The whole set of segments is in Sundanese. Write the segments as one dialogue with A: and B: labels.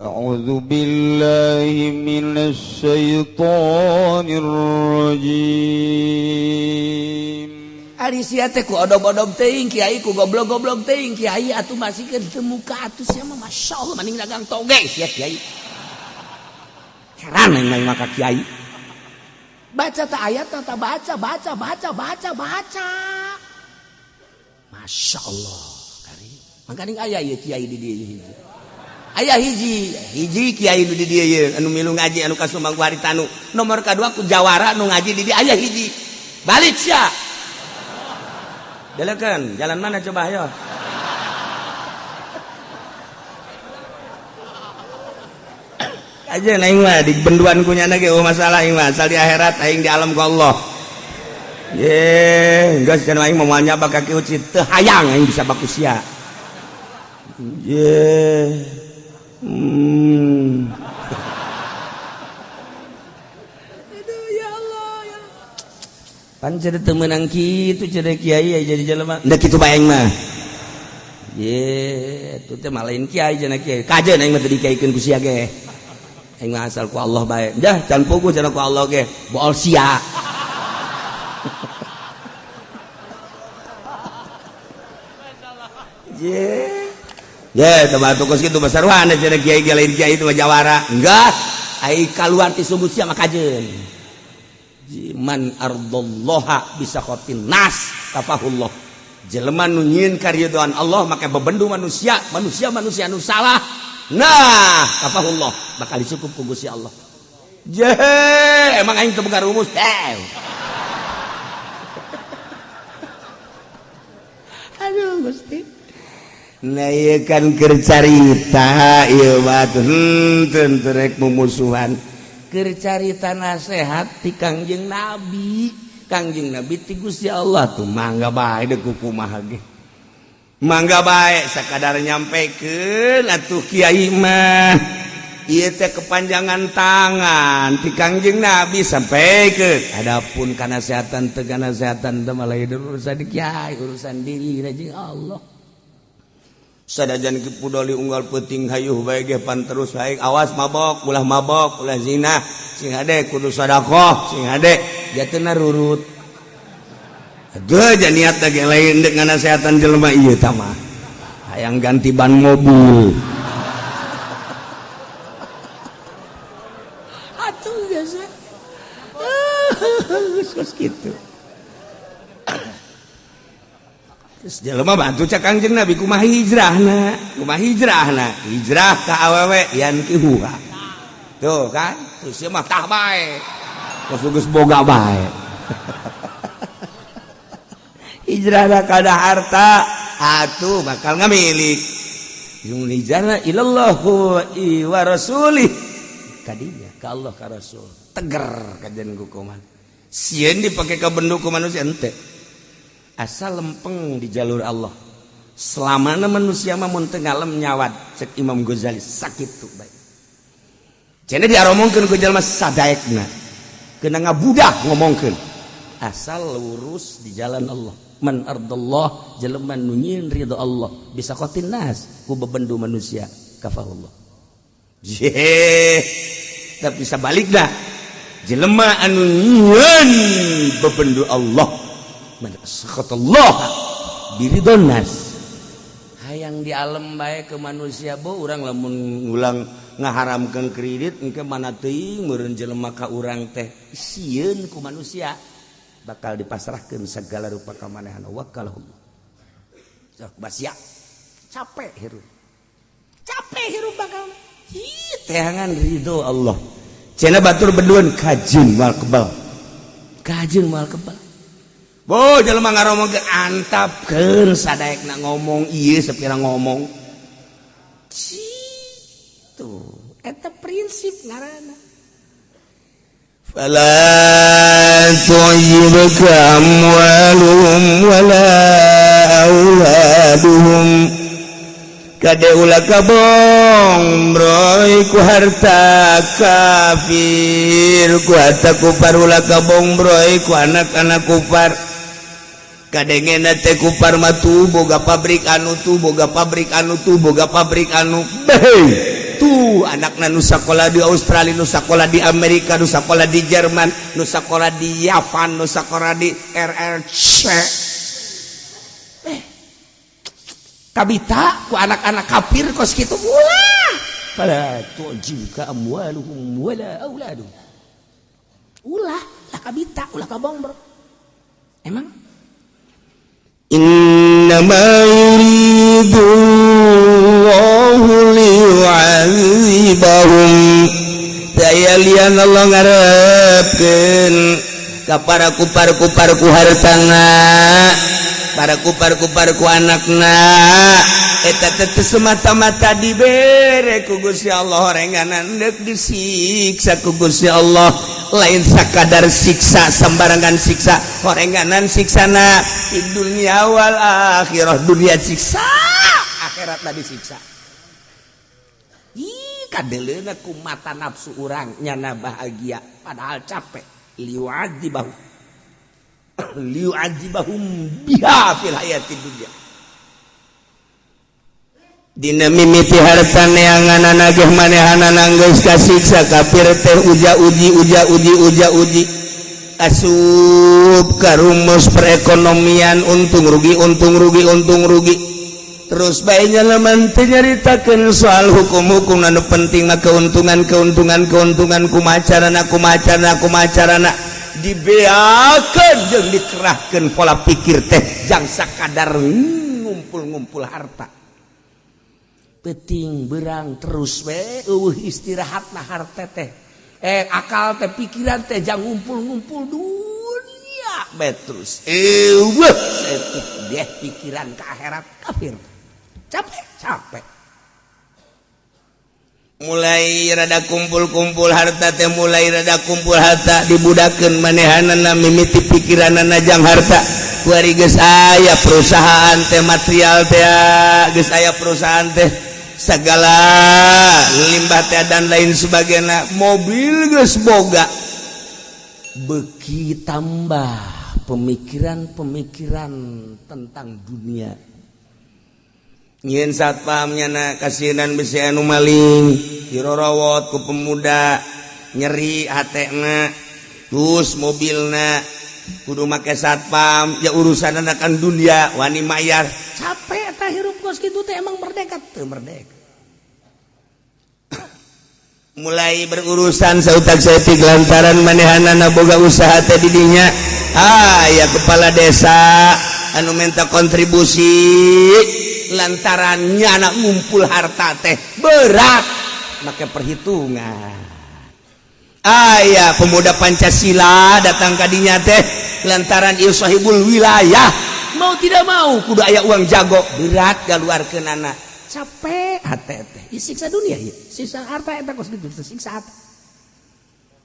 A: أعوذ بالله من الشيطان الرجيم.
B: Ari sia teh ku odog-odog teuing kiai, ku goblok-goblok teuing kiai, atuh masih keur teu muka atuh sia mah, masyaallah, mending dagang toge sia kiai. Heran aing mah ka kiai. Baca tak ayat tak baca, baca, baca, baca, baca. Masya Allah. Kari. Mangkaning aya ieu kiai di dieu hiji. Aya hiji, hiji kiai nu di dieu ieu anu milu ngaji anu ka Sumbang Tanu. Nomor kadua ku jawara nu ngaji di dieu aya hiji. Balik sia. Delekeun, jalan mana coba ayo. Aja aing mah di benduan ku nyana ge eueuh masalah aing mah, asal di akhirat aing di alam ku Allah. Ye, geus cenah aing moal nyabak ka Ki Ucit, teu hayang aing bisa baku sia. Ye. Aduh ya Allah ya. Pan cenah teu meunang kitu cenah kiai jadi jelema. Ndek kitu bae aing mah. Ye, atuh teh malain kiai cenah kiai. Kajeun aing mah teu dikiaikeun ku sia ge. Aing mah asal ku Allah bae. Dah can puguh cenah ku Allah ge. Bool sia. Ye. Ye, teu mah kos kitu mah sarwana cenah kiai ge lain kiai itu mah jawara. Enggak. Ai kaluar ti sungguh sia mah kajeun. Man ardallaha bisa khotin nas kafahullah. Jelema nu nyieun karidhoan Allah make bebendu manusia, manusia-manusia nu salah. Nah, kafahullah bakal dicukup ku Gusti Allah. Je, emang aing teu boga rumus. Aduh Gusti. Nah ieu kan keur carita ieu mah henteu rek mumusuhan. Keur carita nasehat ti Kangjeng Nabi. Kangjeng Nabi ti Gusti Allah tuh mangga bae deuk kumaha ge. Mangga bae sakadar nyampekeun atuh kiai mah. Ieu teh kepanjangan tangan ti Kangjeng Nabi sampaikan. Adapun kanasehatan teu kanasehatan teh mah lain urusan kiai, urusan diri jeung Allah. Sadajan Ki Pudoli unggal peuting hayuh bae ge pan terus bae awas mabok, ulah mabok, ulah zina, sing hade kudu sedekah, sing hade jatena rurut. Aduh, ja niat lagi lain dek nganasehatan jelema ieu tah mah. Hayang ganti ban mobil. Atuh geus. Geus kitu. Terus jelema bantu cak Kangjeng Nabi kumaha hijrahna, kumaha hijrahna, hijrah ka awewe yan kihuha. Tuh kan, terus ieu mah tah bae. Terus geus boga bae. Hijrahna kana harta, atuh bakal ngamilik. Yung hijrahna ilallah wa rasulih. Kadinya ka Allah ka Rasul. Teger kajian hukuman. Sieun dipake ka bendu ku manusia henteu. Asal lempeng di jalur Allah. Selamana manusia mah mun teu ngalem nyawat cek Imam Ghazali sakit tuh bae. Cenah diaromongkeun ku jelema sadaekna. Keuna ngabudah ngomongkeun. Asal lurus di jalan Allah. Man ardallah jelema nu nyieun ridho Allah bisa qotin nas ku bebendu manusia kafahullah. Je, tapi sabalikna jelema anu nyieun bebendu Allah sakhatullah biridon nas. Hayang di alam bae ke manusia bo urang lamun ngulang ngaharamkeun kredit engke mana teuing meureun jelema ka urang teh sieun ku manusia bakal dipasrahkeun segala rupa kamanehan wakalahullah. Sok basia capek hirup. Capek hirup bakal. Ih teangan ridho Allah. Cenah batur beduan kajeun moal kebal. Kajeun moal kebal. Bo jelema ngaromongkeun antapkeun sadaekna ngomong ieu sapira ngomong. Tuh, eta prinsip ngaranna.
A: Fala tu'jibka amwaluhum wala auladuhum. Kade ulah kabong broy ku harta kafir, ku harta kupar ulah kabong broy ku anak-anak kupar. Kadengena teh kupar mah tuh boga pabrik anu tuh boga pabrik anu tuh boga pabrik anu. Behei. Tuh anakna nu sakola di Australia, nu sakola di Amerika, nu sakola di Jerman, nu sakola di Yavan, nu sakola di RRC. Kabita ku anak-anak kafir kos kitu, ulah. Fala tu'jibka amwaluhum wala auladuhum. Ulah lah kabita, ulah kabong, bro. Emang innama yuridu Allahu liyu'adzibahum. Daya lian Allah ngarepkeun ka para kupar-kupar ku hartana, para kupar-kupar ku anakna. Eta teh semata-mata dibere ku Gusti Allah horenganan deuk disiksa ku Gusti Allah. Lain sakadar siksa sembarangan, siksa horenganan, siksana di dunia wal akhirah. Dunia siksa, akhirat disiksa. Ih, kadeleuna ku mata nafsu urang nyana bahagia, padahal capek. Liyu'adzibahum, liyu'adzibahum biha fil hayatid dunya. Dina mimiti harta neangan nagih manehanana geus kasiksa kafir teh, uja uji, uja uji, uja uji, asup ka rumus perekonomian untung rugi, untung rugi, untung rugi. Terus baiknya lamun teu nyaritakeun soal hukum-hukum, anu penting mah keuntungan, keuntungan, keuntungan. Kumaha carana, kumaha carana, kumaha carana dibeakeun jeung dikerahkeun pola pikir teh jang sakadar ngumpul-ngumpul harta peting berang terus we, eueuh istirahat. Nah, harta teh, akal teh, pikiran teh jang ngumpul-ngumpul dunia be terus, eueuh saeutik pikiran ke akhirat. Kafir capek, capek. Mulai rada kumpul-kumpul harta teh, mulai rada kumpul harta, dibudakeun manehanana. Mimiti pikiranana jang harta. Kuari geus aya perusahaan teh, material teh, geus aya perusahaan teh, segala limbah teh dan lain sebagainya, mobil geus boga, beki tambah pemikiran-pemikiran tentang dunia. Nyieun satpamnya na kasihan, bisi anu maling dirorowot ku pemuda, nyeri hatena. Terus mobilna kudu make satpam ya, urusan akan dunia, wani mayar, capek. Eta hirup kos kitu teh emang merdeka teu? Merdeka. Mulai berurusan sautak saeutik lantaran manehanana boga usaha teh didinya. Ah ya, kepala desa anu minta kontribusi lantarannya anak ngumpul harta teh berat, make perhitungan. Aya pemuda Pancasila datang kadinya teh lantaran ieu sahibul wilayah, mau tidak mau kudu aya uang jago, berat galuarkeun anak, capek hate teh. Siksa dunia ya, siksa harta eta kos gitu, siksa harta.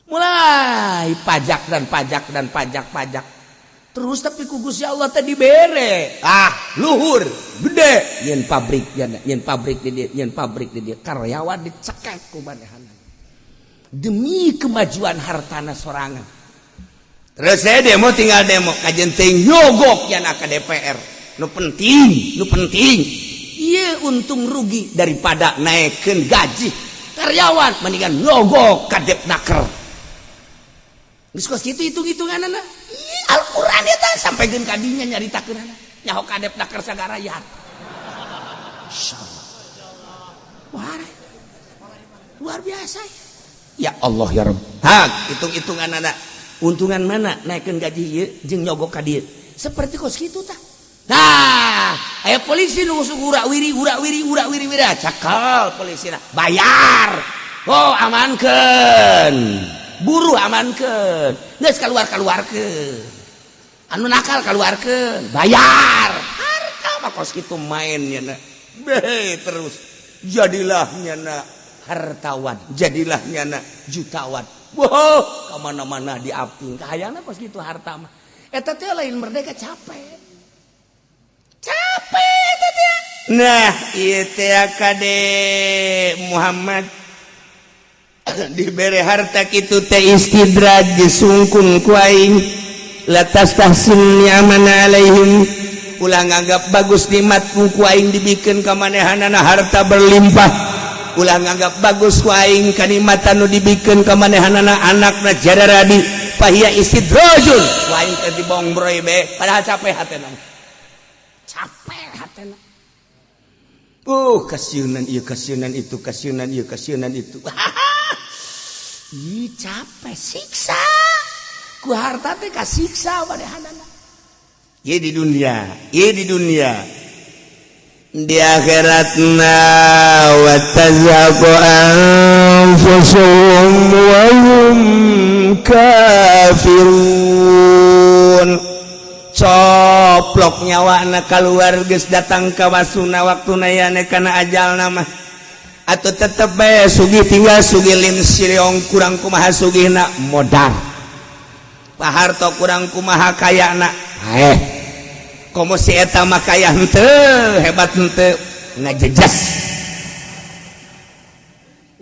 A: Mulai pajak dan pajak dan pajak, pajak terus, tapi ku Gusti Allah tadi bere ah luhur gede, nyen pabrik, nyen pabrik di dia, nyen pabrik di dia, karyawan dicekek ku manehanna demi kemajuan hartana sorangan. Terus saya demo, tinggal demo kajen teh nyogok ya ke DPR. Nu penting, nu penting iya untung rugi. Daripada naikkan gaji karyawan, mendingan nyogok ka Depnaker. Geus kos kitu hitung-hitunganana. Al-Qur'an eta sampaikeun ka dinya, nyaritakeunana nyaho ka Depnaker sagarayat. Insyaallah. Wah, luar biasa ya. Allah ya Rabb. Hak hitung-hitungan anak, untungan mana naikkan gaji ieu jeung nyogok ka dieu, seperti kos kitu tah. Nah, aya polisi nu urak wiri, urak wiri, urak wiri, wiri, cakal polisi bayar. Oh, amankeun buruh, amankeun, geus keluar, keluarkeun anu nakal, keluarkeun, bayar. Harta mah kos kitu mainnya na. Be terus jadilah nyana hartawan, jadilah nyana jutawan. Wow, kemana-mana diaping kahayangna kos kitu. Harta mah eta teh lain merdeka, capek, capek eta teh. Nah, ieu teh kade Muhammad dibere harta kitu teh istidraj, disungkun ku aing. La tastahsin ni'amana alaihim, ulah nganggap bagus nikmatku ku aing dibikeun ka manehanana harta berlimpah. Ulah nganggap bagus ku aing kanikmatan nu dibikeun ka manehanana anakna jararadi fahiya istidrajun. Ku aing teh dibongbroy be, padahal capek hatena. Capek hatena. Kasiunan ieu, kasiunan itu, kasiunan ieu, kasiunan itu. Ih, capek, siksa. Ku harta teh kasiksa manehanana. Ieu di dunia, ieu di dunia. Di akhiratna wa tazhaqu anfusuhum wa hum kafirun. Coplok nyawana keluar geus datang ka wasuna waktuna yane kana ajalna mah. Atau tetep bae sugih tinggal sugih lim siliong, kurang kumaha sugihna modal. Pak Harto kurang kumaha kayana, eh komo si eta mah kaya henteu, hebat henteu, ngajejas.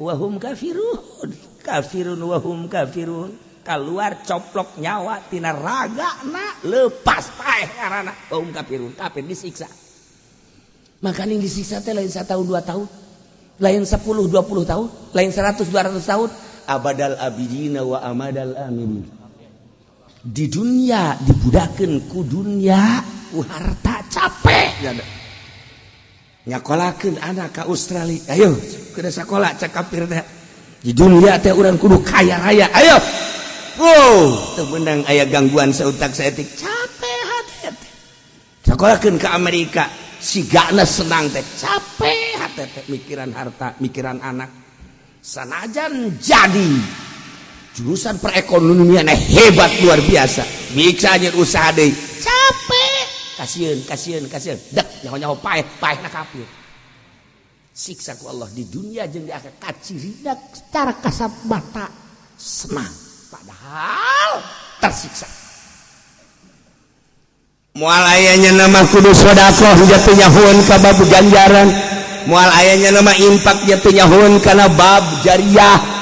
A: Wahum kafirun, kafirun wahum kafirun. Keluar coplok nyawa tina raga na lepas paeh karana wahum kafirun, kafir disiksa. Makanya disiksa teh lain 1 tahun 2 tahun, lain 10 20 tahun, lain 100 200 tahun, abadal abidina wa amadal amidin. Di dunia dibudakeun ku dunia, ku harta, capek. Nyakolakeun anak ka Australia, ayo kudu sekolah, cek kafir teh. Di dunia teh urang kudu kaya raya, ayo. Wow, teu meunang aya gangguan seutak saeutik, capek hati teh. Sekolahkeun ke Amerika, sigana senang teh, capek hati teh mikiran harta, mikiran anak. Sanajan jadi jurusan perekonomian hebat luar biasa, bisa aja usaha deh, capek, kasihan, kasihan, kasihan, dek nyaho nyaho paeh, paeh na kafir. Siksa ku Allah di dunia jeung di akhirat. Kacirina secara kasat mata senang, padahal tersiksa. Moal ayanya nama kudu sodakoh jatuh nyahuan ka bab ganjaran, moal ayanya nama infak jatuh nyahuan kana bab jariah.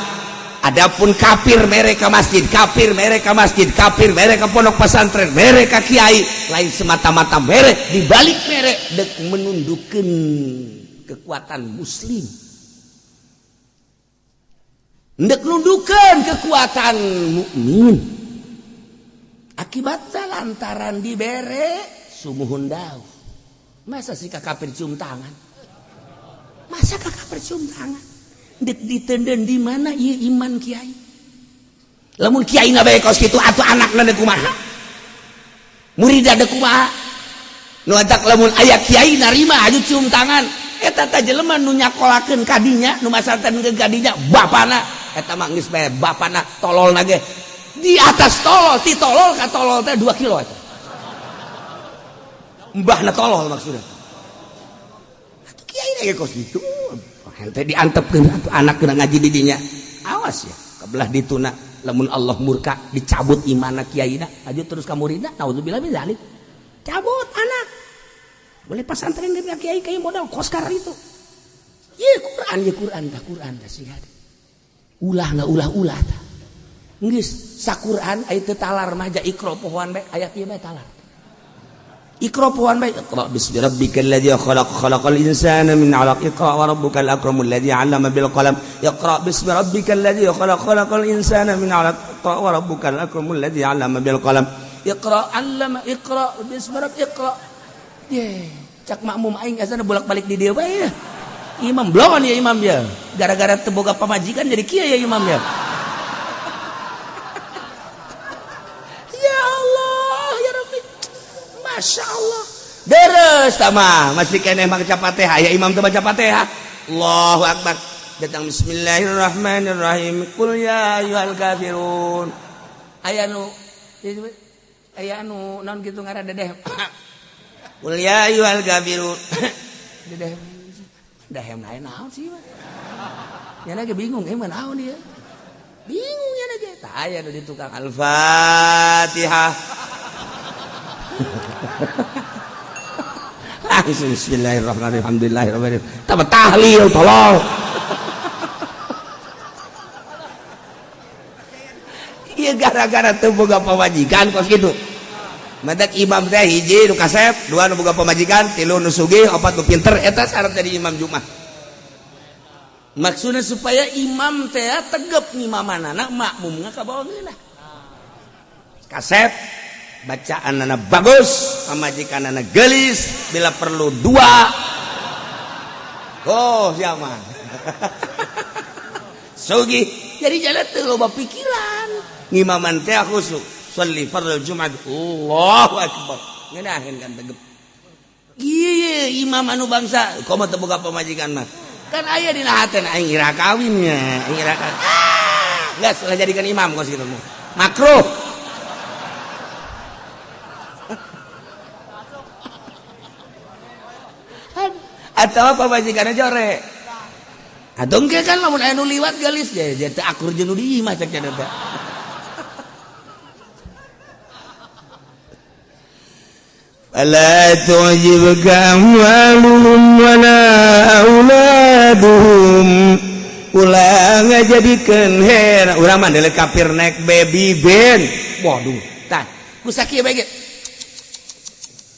A: Adapun kafir mereka masjid, kafir mereka masjid, kafir mereka pondok pesantren, mereka kiai, lain semata-mata mere, dibalik mere dek menundukkan kekuatan muslim, dek nundukkan kekuatan mukmin. Akibatnya lantaran dibere sumuhun dau. Masa sih kafir cium tangan? Masa kafir cium tangan? Ditenden di mana ieu iman kiai? Lamun kiai na bae kos kitu, atuh anakna deuk kumaha? Murid deuk kumaha? Nu atak lamun aya kiai narima aju cium tangan, eta teh jelema nu nyakolakeun kadinya, nu masarkeun kadinya bapana, eta mah geus bae bapana tolol ge di atas tolol, ti tolol ka tolol teh 2 kilo eta. Mbahna tolol maksudnya. Atuh kiai ge kos kitu. Hente diantepkeun atuh anak kena ngaji di dinya. Awas ya, kebelah dituna lamun Allah murka dicabut imana kiaina, aju terus ka muridna, naudzubillah min dzalik. Cabut anak. Boleh pasantren ge kiai kiai modal koskar itu. Ieu Quran, ieu Quran tah, Quran tah sih. Ulah nggak ulah-ulah tah. Geus saquran aya teu talar mah ja Iqra pohoan bae, ayat ieu bae talar. Iqra pohoan bae, iqra bismi rabbikal ladzi khalaq, khalaqal insana min 'alaq, iqra wa rabbukal akramul ladzi 'allama bil qalam, iqra bismi rabbikal ladzi khalaq, khalaqal insana min 'alaq, iqra wa rabbukal akramul ladzi 'allama bil qalam, iqra 'allama, iqra bismi rabb, iqra. Ye, cak makmum aing asana bolak-balik di dieu bae. Imam blongon ya imam ya. Gara-gara teu boga pamajikan jadi kieu ya imam ya. Ya Allah, ya Rabbi. Masya Allah. Deres tama masih keneh maca Fatihah ya imam teu maca Fatihah. Allahu akbar. Datang bismillahirrahmanirrahim. Qul ya ayyuhal kafirun. Aya nu naon kitu ngaran dedeh. Qul ya ayyuhal kafirun. Dedeh. Dahem lain naon sih mah. Nya ge bingung mah naon dia. Bingung nya ge. Tah aya nu di tukang Al-Fatihah. Langsung bismillahirrahmanirrahim, alhamdulillahirabbil alamin. Tah tahlil tolol. Ieu gara-gara teu boga pamajikan kos kitu. Madak imam teh hiji nu kasep, dua nu boga pamajikan, tilu nu sugih, opat nu pinter, eta syarat jadi imam Jumat. Maksudnya supaya imam teh tegep ngimamanana, makmumna ka bawah ngeunah. Kasep bacaan anak bagus, pamajikan anak gelis, bila perlu dua. Oh, siapa? Sugi. Jadi jalan teu loba pikiran. Ngimaman teh khusyuk. Sholli fardhu Jumat. Allahu akbar. Ngeunaheun kan tegep. Iya, imam anu bangsa komo teu boga pamajikan mah. Kan aya dina haten aing ira kawinnya, aing ira kawin. Ah, geus lah jadikan imam kos kitu mah. Makruh. Atau pamajikanna jore. Atau engke kan lamun aya nu liwat gelis ge teu akur jeung nu di imah cek cenah teh.
B: Fala tu'jibka amwaluhum wala auladuhum. Ulah ngajadikeun hera urang mah deuleu kafir naik baby ben.
A: Waduh, tah ku sakieu bae ge.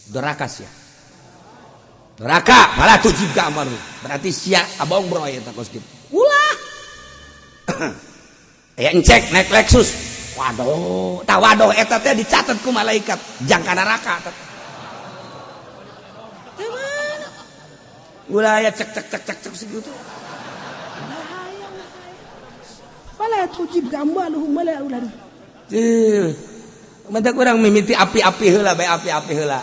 A: Doraka sia. Doraka fala tujibka amwaluhum. Berarti sia abong bro eta kos kitu. Ulah. Aya encek naik Lexus. Waduh, tah waduh eta teh dicatat ku malaikat jangka neraka eta.
B: Ulah aya cek cek cek cek cek segitu.
A: Fala tujibka amwaluhum wala auladuhum.
B: Tuh. Mentak urang mimiti api-api heula bae api-api heula.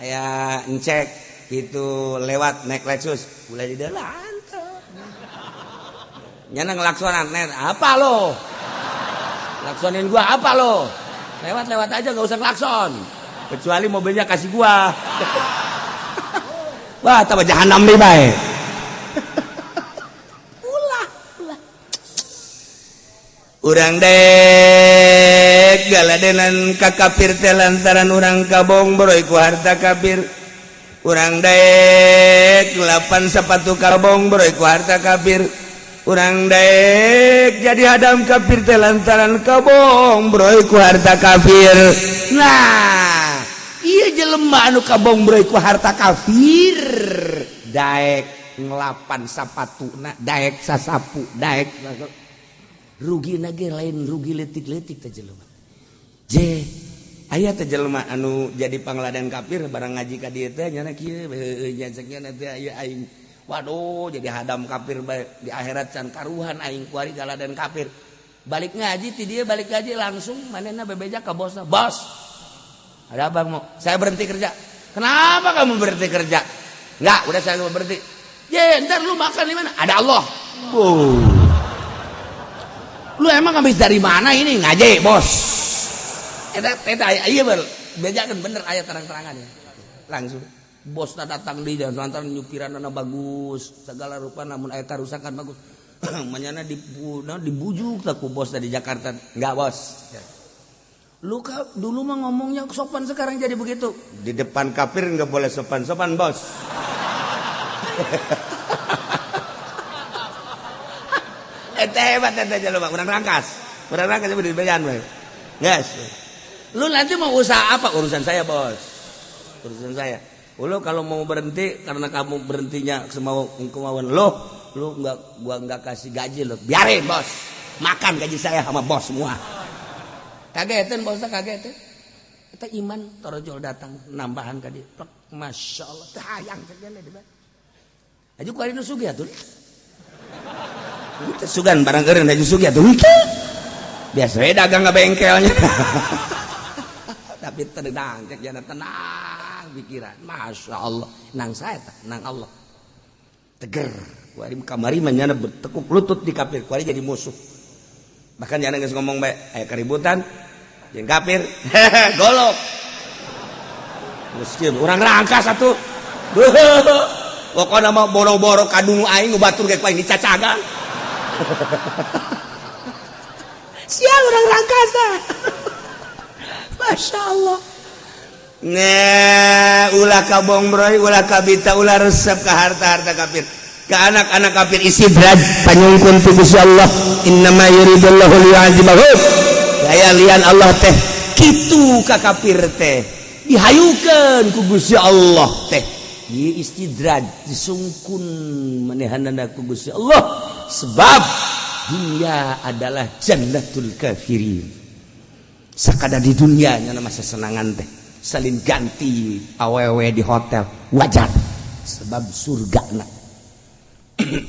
B: Aya encek gitu lewat naik Lexus, ulah di dalam teu. Nyana ngelaksonan net, apa lo? Laksonin gua apa lo? Lewat-lewat aja gak usah klakson. Kecuali mobilnya kasih gua. Wah, tambah jahanam deh bae.
A: Ulah, ulah.
B: Urang dek galadenan ka kafir teh lantaran urang kabong boroy ku harta kafir. Urang dek lapan sepatu kabong boroy ku harta kafir. Urang dek jadi hadam kafir teh lantaran kabong boroy ku harta kafir.
A: Nah, iya jelema anu kabong boroy ku harta kafir. Daek ngelapan sapatuna, daek sasapu, daek rugi nage lain rugi letik-letik teh jelema.
B: Je, aya teh jelema anu jadi pangladan kafir barang ngaji ka dieu teh nyana kieu heueuh nya cek nya teh aya aing.
A: Waduh, jadi hadam kafir bae di akhirat can karuhan aing kuari galadan kafir. Balik ngaji ti dieu balik ngaji langsung manehna bebeja ka bosna. Bos, ada abang mau saya berhenti kerja. Kenapa kamu berhenti kerja? Enggak, udah saya mau berhenti. Ye, ntar lu makan di mana? Ada Allah. Oh. Lu emang habis dari mana ini? Ngaji, bos. Eta eta iya ber, bejakeun bener aya terang-terangan ya. Langsung bosna datang di jalan lantaran nyupiranna bagus, segala rupa namun aya karusakan bagus. Manyana dibujuk tak ku bos dari Jakarta. Enggak, bos. Lu dulu mah ngomongnya sopan, sekarang jadi begitu.
B: Di depan kafir nggak boleh sopan-sopan, bos.
A: Eta hebat eta jelema, urang rangkas. Urang rangkas di bejaan we. Yes. Lu nanti mau usaha apa? Urusan saya, bos. Urusan saya. Lu kalau mau berhenti karena kamu berhentinya semau kemauan lu, lu nggak gua nggak kasih gaji lu. Biarin, bos. Makan gaji saya sama bos semua. Kagetan bosnya kagetan. Eta iman torojol datang nambahan ka dieu. Plek, Masya Allah, teu hayang cek di bae. Aju ku ari nu sugih atuh.
B: Teu sugan barang eureun aju sugih atuh. Biasa we dagang ka bengkelnya.
A: Tapi tenang cek jana tenang pikiran. Masya Allah, nang saya tah, nang Allah.
B: Teger. Ku ari kamari mah nyana bertekuk lutut di kafir, ku ari jadi musuh. Bahkan jangan geus ngomong bae, aya keributan jeung kafir. Golok. Geus kieu urang rangkas atuh. Pokona mah boro-boro kadungu aing batur ge ku aing dicacagan.
A: Sia urang rangkasa. Masya Allah.
B: Nah, ulah kabong broy, ulah kabita, ulah resep ke harta-harta kafir. Ke anak-anak kafir istidraj panyungkun ti Gusti Allah. Innama yuridullahu liyu'adzibahum. Daya lian Allah teh
A: kitu ka kafir teh dihayukeun ku Gusti Allah teh. Ieu istidraj disungkun manehanana ku Gusti Allah sebab dunia adalah jannatul kafirin. Sakada di dunia nya masa senangan teh salin ganti awewe di hotel wajar sebab surga na.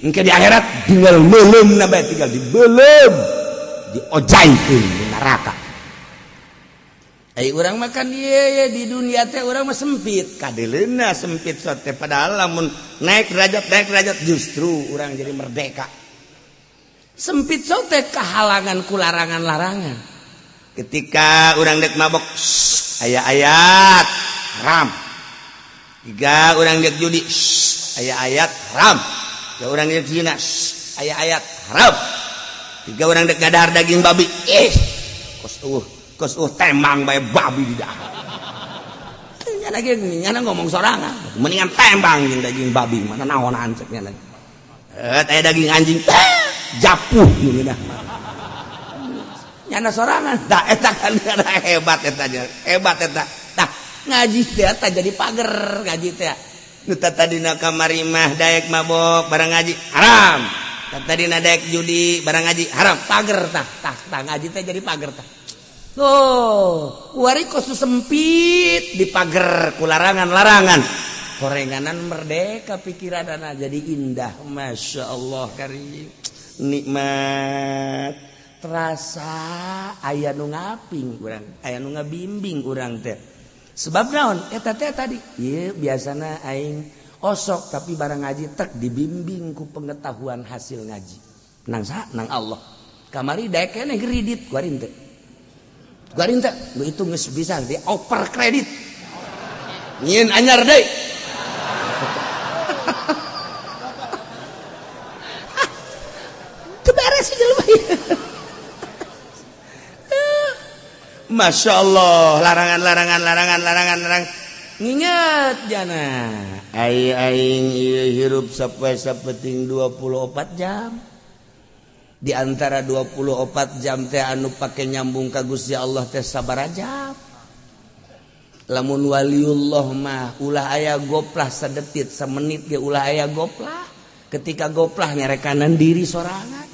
A: Engke di akhirat tinggal meuleum na bae, tinggal dibeuleum diojaikeun di neraka. Ai urang makan ieu di dunia teh urang mah sempit kadeleuna sempit sote, padahal lamun naik derajat justru urang jadi merdeka. Sempit sote kehalangan ku larangan-larangan.
B: Ketika urang dek mabok aya ayat haram. Tiga urang dek judi aya ayat haram. Tiga urang dek zina aya ayat haram. Tiga urang dek ngadahar daging babi kos tembang bae babi di dahar.
A: Nya lagi nyana ngomong sorangan mendingan tembang jeung daging babi mana naonan cek nya lagi.
B: Aya daging anjing
A: japuh nu nyana sorangan.
B: Tah eta kan hebat eta hebat eta.
A: Tah ngaji teh tah jadi pager ngaji teh.
B: Nu tadina kamari mah daek mabok barang ngaji haram. Tadina daek judi barang ngaji haram.
A: Pager tah tah tah ngaji teh jadi pager tah. Oh, wari kos sempit di pager ku larangan-larangan. Korenganan merdeka pikiranana jadi indah. Masya Allah karim.
B: Nikmat
A: terasa aya nu ngaping urang, aya nu ngabimbing urang teh. Sebab naon eta teh tadi? Ieu biasana aing osok tapi barang ngaji tek dibimbing ku pengetahuan hasil ngaji. Nang saha? Nang Allah. Kamari daek keneh kredit kuari teh. Kuari teh nu itu geus bisa di oper kredit.
B: Nyieun anyar deui.
A: Teu beres jelema.
B: Masya Allah, larangan larangan larangan larangan larangan.
A: Nginget jana.
B: Ai aing ieu hirup sapoe sapeting 24 jam.
A: Di antara 24 jam teh anu pake nyambung ka Gusti Allah teh sabaraha jam. Lamun waliullah mah ulah aya goplah sadetit samenit ge ulah aya goplah. Ketika goplah nyarekanan diri sorangan.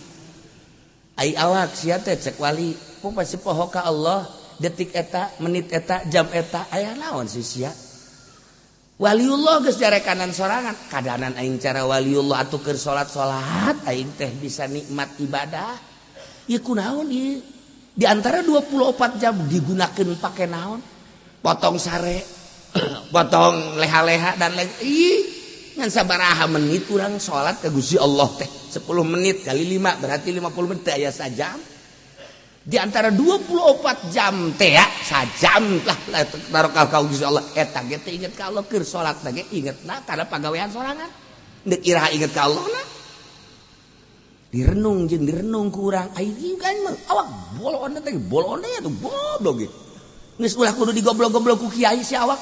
A: Ai awak sia teh cek wali, po pasti poho ka Allah detik eta, menit eta, jam eta aya naon sih sia. Waliullah geus jarekanan sorangan. Kadanan aing cara waliullah atuh keur salat-salat aing teh bisa nikmat ibadah. Ieu kunaon ieu? Di antara 24 jam digunakeun pake naon? Potong sare, potong leha-leha dan lain. Ih, ngan sabaraha menit urang salat ka Gusti Allah teh? 10 menit kali 5 berarti 50 menit teh aya sajam. Di antara 24 jam teh ya, sajam lah barokah ka Gusti Allah eta ge teh inget ka Allah keur salat ge ingetna kana pagawean sorangan. Deuk iraha inget ka Allah na. Direnung jeung direnung ku urang aing kan awak bolon teh bolon teh atuh goblok ge. Geus ulah kudu digoblok-goblok ku kiai si awak.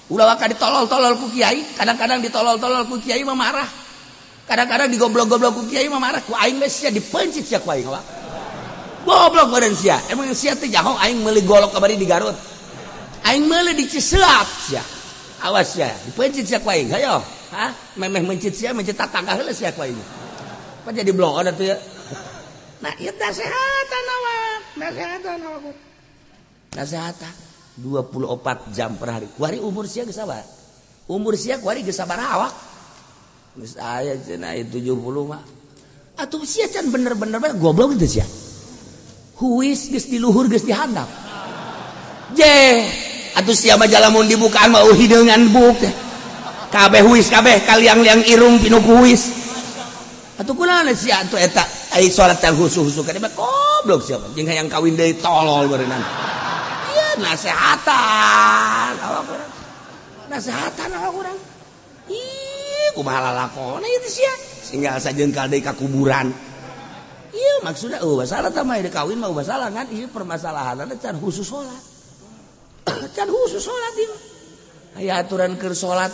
A: Ulah waka ditolol-tolol ku kiai, kadang-kadang ditolol-tolol ku kiai mah marah. Kadang-kadang digoblok-goblok ku kiai mah marah ku aing geus sia dipencit sia ku aing awak. Goblok badan sia. Emang sia teh jaho aing meuli golok kamari di Garut. Aing meuli di Ciseap sia. Awas sia, dipencit sia ku aing. Hayo, hah? Memeh mencit sia, mencit tatangga heula sia ku aing. Apa jadi bloon atuh ya? Nah, ieu nasehatan awak, nasehatan awak. Nasehatan 24 jam per hari. Kuari umur sia geus sabar. Umur sia kuari geus sabaraha awak? Geus aya cenah 70 mah. Atuh sia can bener-bener goblok teh sia. Huis geus di luhur geus di handap. Je, atuh sia mah jalamun dibukaan mah hideungan buk teh. Kabeh huis kabeh kaliang-liang irung pinuh ku huis. Atuh kunaon sia atuh eta ai salat teh husu-husu ka mah goblok sia mah jeung hayang kawin deui tolol beureunan. Ieu nasehatan awak urang. Nasehatan awak urang. Ih, kumaha lalakona ieu teh sia? Singgal sajengkal deui ka kuburan. Iya maksudnya oh masalah tah mah kawin mah masalah kan ieu permasalahanna can khusus salat. Can khusus salat ieu. Aya aturan keur salat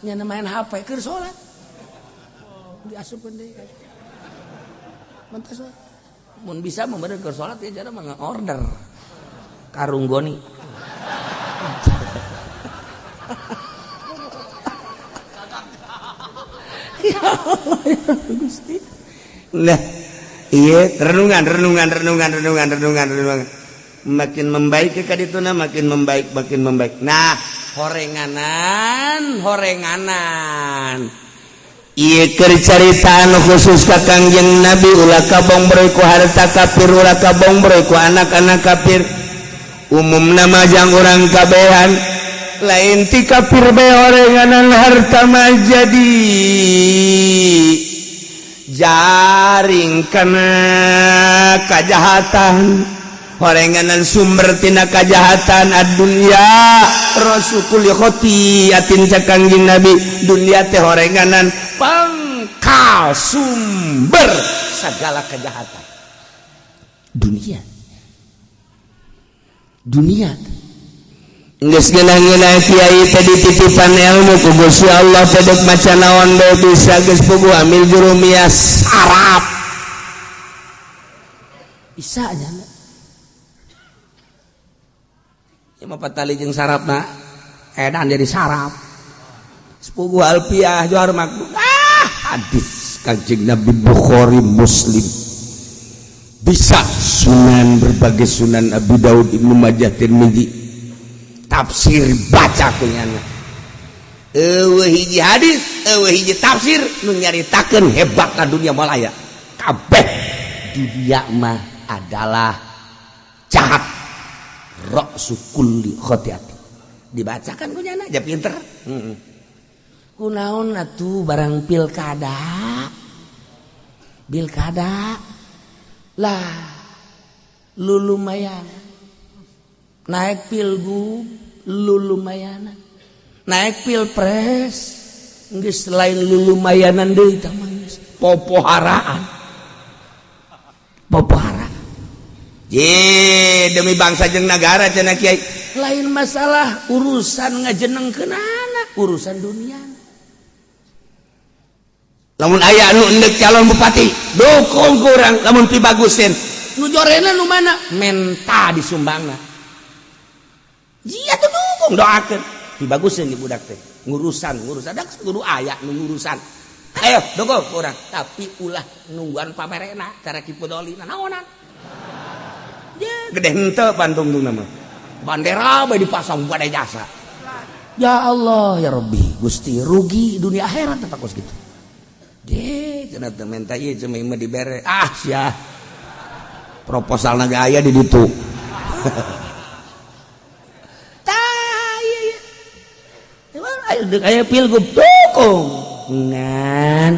A: nya main HP keur salat. Diasupkeun deui. Mentas mun bisa mah bener keur salat ya cara mah order. Karung goni. Ya Allah ya Gusti. Nah, iya renungan renungan renungan renungan renungan renungan makin membaik ke kadituna, makin membaik, makin membaik. Nah, horenganan horenganan. Ieu keur carita anu khusus ka Kangjeng Nabi, ulah kabongbroy ku harta kafir, ulah kabongbroy ku anak-anak kafir. Umum nama jang urang kabehan, lain ti kafir bae. Horenganan harta mah jadi jaring kana kajahatan, horenganan sumber tina kajahatan. Ad-dunya ra'su kulli khoti'atin, cek Kangjeng Nabi, dunia teh horenganan pangkal sumber segala kejahatan. Dunia, dunia. Geus ngeunah-ngeunah kiai teh dititipan ilmu ku Gusti Allah teh, dek maca naon bae bisa, geus puguh amil jurumiyah sarap bisa aja. Ya mah patali jeung sarapna edan jadi sarap. Sepuguh alfiah johar makbul. Ah, hadis Kanjeng Nabi Bukhari Muslim bisa, sunan, berbagai sunan, Abu Daud, Ibnu Majah, Tirmizi, tafsir baca kunyana. Eueuh hiji hadis, eueuh hiji tafsir nu nyaritakeun hebatna dunia malaya. Kabeh dunia mah adalah jahat, ra'su kulli khotiati. Dibacakan kunyana aja pinter. Kunaon atuh barang pilkada, pilkada lah lu lumayan naik, pilgub lu lumayan naik, pilpres geus lain lu lumayanan deui, tah mah geus popoharaan, popoharaan. Ye, demi bangsa jeung negara cenah kiai. Lain masalah urusan ngajenengkeunana, urusan dunia. Lamun aya anu endek calon bupati, dukung ku urang lamun pibagusin. Nu jorena nu mana? Menta disumbangna. Jia tuh dukung, doakeun. Pibagusin di budak teh. Ngurusan, ngurusan ada kudu aya nu ngurusan. Ayo dukung ku urang, tapi ulah nungguan pamerena cara Ki Pudoli naonan. Ya, gede henteu pantung nama. Bandera bae dipasang pada jasa. Ya Allah ya Rabbi, Gusti, rugi dunia akhirat tetap kos gitu. Deh, cenah teu menta ieu cuma mah dibere. Ah, sia. Proposal ge aya di ditu. Tah, ieu ieu. Emang aya deuk aya pilgub dukung. Ngan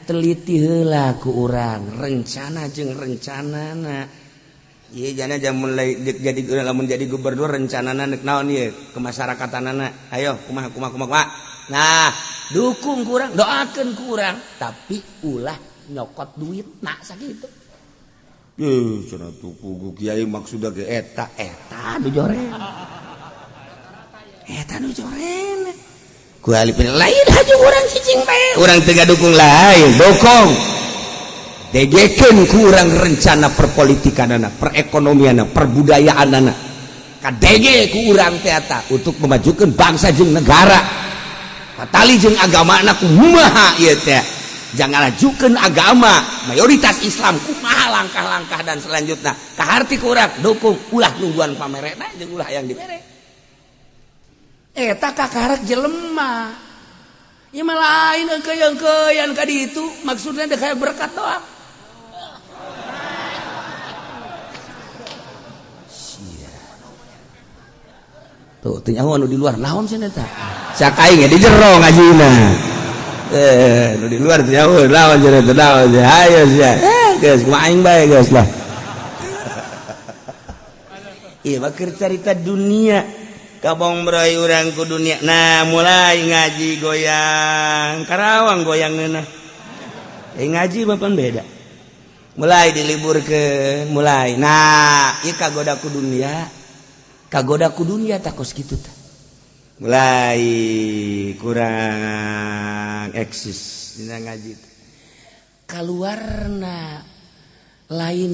A: teliti heula ku urang rencana jeung rencanana. Iya, jana jam mulai jadi, lamun jadi gubernur rencanana nek naon ieu kemasyarakatanana. Ayo kumaha kumaha kumaha kumaha. Nah, dukung kurang, doakeun kurang, tapi ulah nyokot duit nak sakitu. Eh, cenah tuh kugu kiai maksudna ge eta eta nu joren. Eta nu joren. Ku alipin lain haju urang cicing bae. Urang teu dukung lain, dukung. Degekeun ku urang rencana perpolitikanana, perekonomianana, perbudayaanana. Kadege ku urang teh eta untuk memajukan bangsa jeung negara. Patali jeung agamana kumaha ieu teh. Jangan ajukeun agama mayoritas Islam kumaha langkah-langkah dan selanjutnya. Kaharti ku urang dukung, ulah nungguan pamerena jeung ulah yang dibere. Eta kakarek jelema. Ieu mah lain engkeuy-engkeuyan ka ditu, maksudna teh kayak berkat doang. Sia. Tuh, teu nyaho anu di luar naon cenah eta. Cak aing di jero ngajina. Eh, nu di luar teu nyaho naon cenah eta, naon cenah. Hayo sia. Eh, geus kumaha aing bae geus lah. Ieu mah keur carita dunia. Kabong broy urang ku dunia. Nah, mulai ngaji goyang Karawang goyang ngeunah. Eh, ngaji mah pan beda. Mulai diliburkeun, mulai. Nah, ieu kagoda ku dunia. Kagoda ku dunia tak kos kitu tah. Mulai kurang eksis dina ngaji teh. Kaluarna lain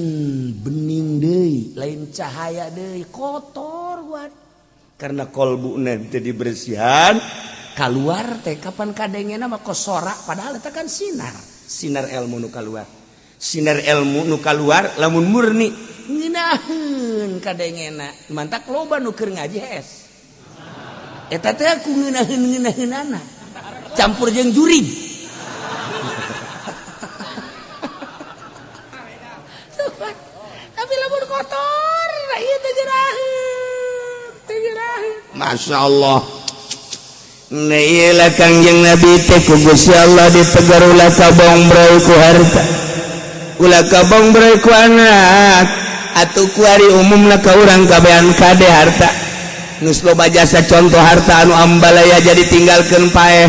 A: bening deui, lain cahaya deui, kotor buat. Karena kolbu nanti dibersihan, Kaluar teh kapan kadengena mah kosora padahal eta kan sinar. Sinar ilmu nu kaluar. Sinar ilmu nu kaluar lamun murni ngeunaheun kadengena. Mantak loba nu keur ngaji hees. Eta teh ku ngeunaheun-ngeunaheunana. Campur jeung jurig. Tapi lamun kotor, ieu teh jeraheun, teh jeraheun.
B: Masya Allah. Nah, Kangjeng Nabi teh ku Gusti Allah ditegar ulah kabongbroy ku harta, ulah kabongbroy ku anak, atuh kuari umumna ka urang kabehan kade harta. Geus loba jasa contoh harta anu ambalaya jadi tinggalkeun paeh.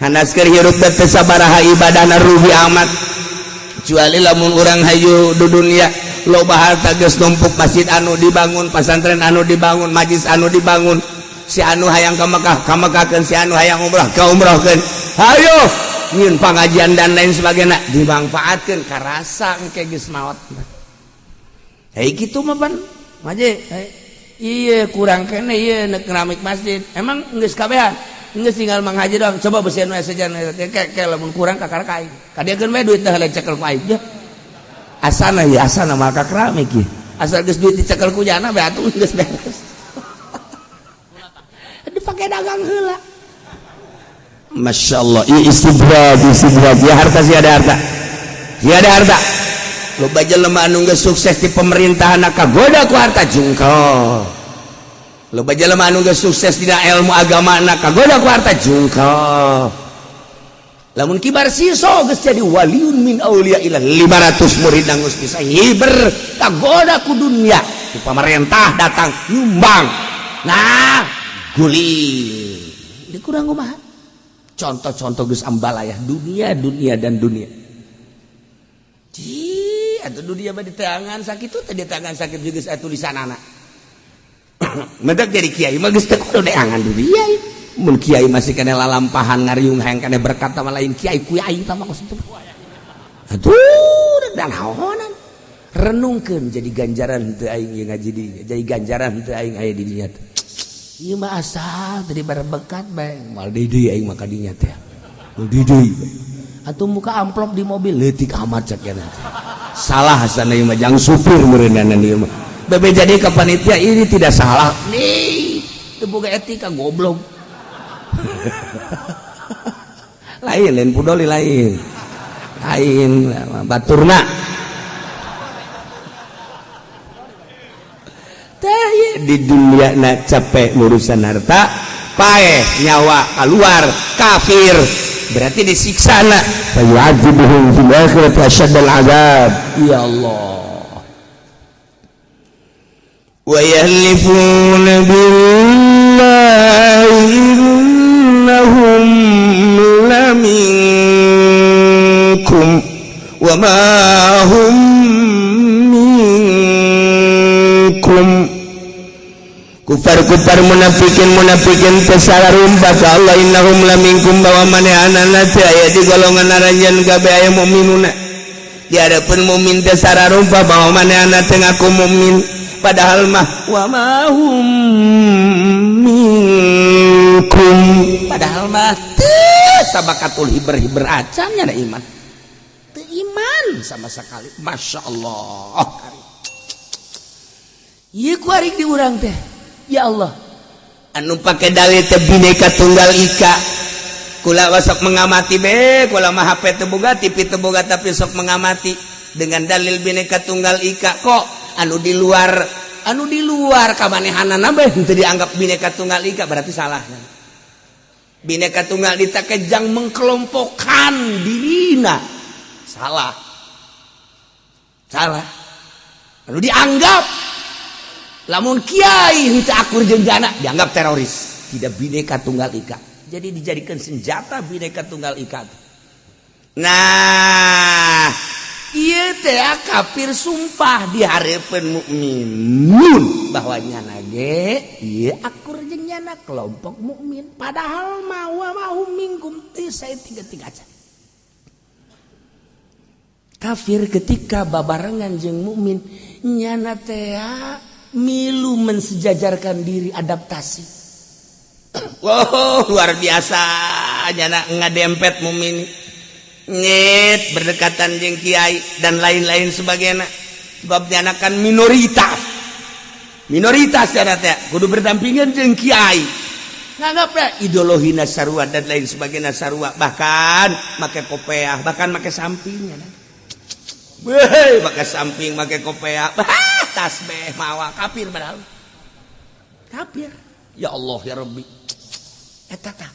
B: Hanas keur hirup teh sabaraha ibadahna rugi amat. Kecuali lamun urang hayu di dunia loba harta geus numpuk masjid anu dibangun, pasantren anu dibangun, majlis anu dibangun. Si anu hayang ka Mekah ka Mekahkeun, si anu hayang umrah ka umrahkeun, hayo nyieun pangajian dan lain sebagainya dimanfaatkeun karasa engke geus maot. Hei kitu mah pan maje ieu kurang kene ieu neuk keramik masjid emang geus kabehan geus tinggal Mang Haji doang coba beusian we sejan ke lamun kurang ka karek aing kadiakeun we duit teh cekel ku aing asana ieu asana mah ka keramik ieu asal geus duit dicekel ku jana bae atuh geus beres. Dipakai dagang heula. Masya Allah, istidraj, istidraj. Ya harta sih ada harta. Si ada harta. Loba jelema anu geus sukses di pemerintahan kagoda ku harta jungkel. Loba jelema anu geus sukses dina ilmu agama kagoda ku harta jungkel. Lamun kibar siso geus jadi waliun min auliya ila 500 murid geus bisa hiber kagoda ku dunia. Ku pamarentah datang nyumbang. Nah, guling dikurang kumaha contoh-contoh geus ambalayah dunia dunia dan dunia. Ci atuh dunia mah diteangan sakitu teh diteangan sakit geus aya tulisanana. Mendak jadi kiai mah geus teu kudu neangan dunia. Mun kiai masih kena lalampahan ngariung hayang kena berkat sama lain kiai ku aing tah mah kos itu. Aduh dan haonan. Renungkeun jadi ganjaran teu aing ieu ngaji di jadi ganjaran teu aing aya di dinya teh. Ieu mah asal tadi berbekat bae moal deui aing mah ka dinya teh. Moal deui. Atuh muka amplop di mobil leutik amat cek nya. Salah asana ieu mah jang supir meureunana ieu mah. Bebe jadi ka panitia ini tidak salah. Nih, teu boga etika goblok. Lain lain pudoli lain. Lain baturna. Di dunia na capek urusan harta paeh nyawa keluar kafir berarti disiksa na fayu'adzibuhum fil akhirati asyaddal azab. Ya Allah wa yahlifuna billahi innahum laminkum wa ma hum minkum. Kufar-kufar munafikin munafikin pesara rumpah ka Allah innahum laminkum bahwa manehanana teh aya di golongan aranjeun kabeh aya mukminuna. Di hadapan mukmin teh sara rumpah bahwa manehanana teh ngaku mukmin padahal mah wa ma hum minkum
A: padahal mah teu sabakatul hiber-hiber acan nya da iman. Teu iman sama sekali. Masya Allah. Ieu ku arik di urang teh. Ya Allah
B: anu pake dalil teh bineka tunggal ika kula sok mengamati be kula mah HP teu boga TV teu boga tapi sok mengamati dengan dalil bineka tunggal ika kok anu di luar kamanehanana bae henteu dianggap bineka tunggal ika berarti salah. Bineka tunggal ika kejang mengkelompokkan dirina salah salah anu dianggap lamun kiai henteu akur jeung jana dianggap teroris tidak bineka tunggal ika jadi dijadikan senjata bineka tunggal ika. Nah ieu teh kafir sumpah di hareupeun mukminun bahwa nyana ge ieu akur jeung nyana kelompok mukmin padahal mah wa ma hum minkum teu sae tiga-tiga acan. Kafir ketika babarengan jeung mukmin nyana teh milu mensejajarkan diri adaptasi.
A: Wow, luar biasa nyana ngadempet mukmin nyet berdekatan jeung kiai dan lain-lain sebagainya. Sebab nyana kan minoritas. Minoritas nyana teh kudu berdampingan jeung kiai. Nganggap ya ideologi sarua dan lain sebagainya sarua, bahkan make kopeah, bahkan make samping nyana. Weh, make samping, make kopeah, bah, tasbih mawa kafir padahal. Kafir. Ya Allah ya Rabbi. Eta tah.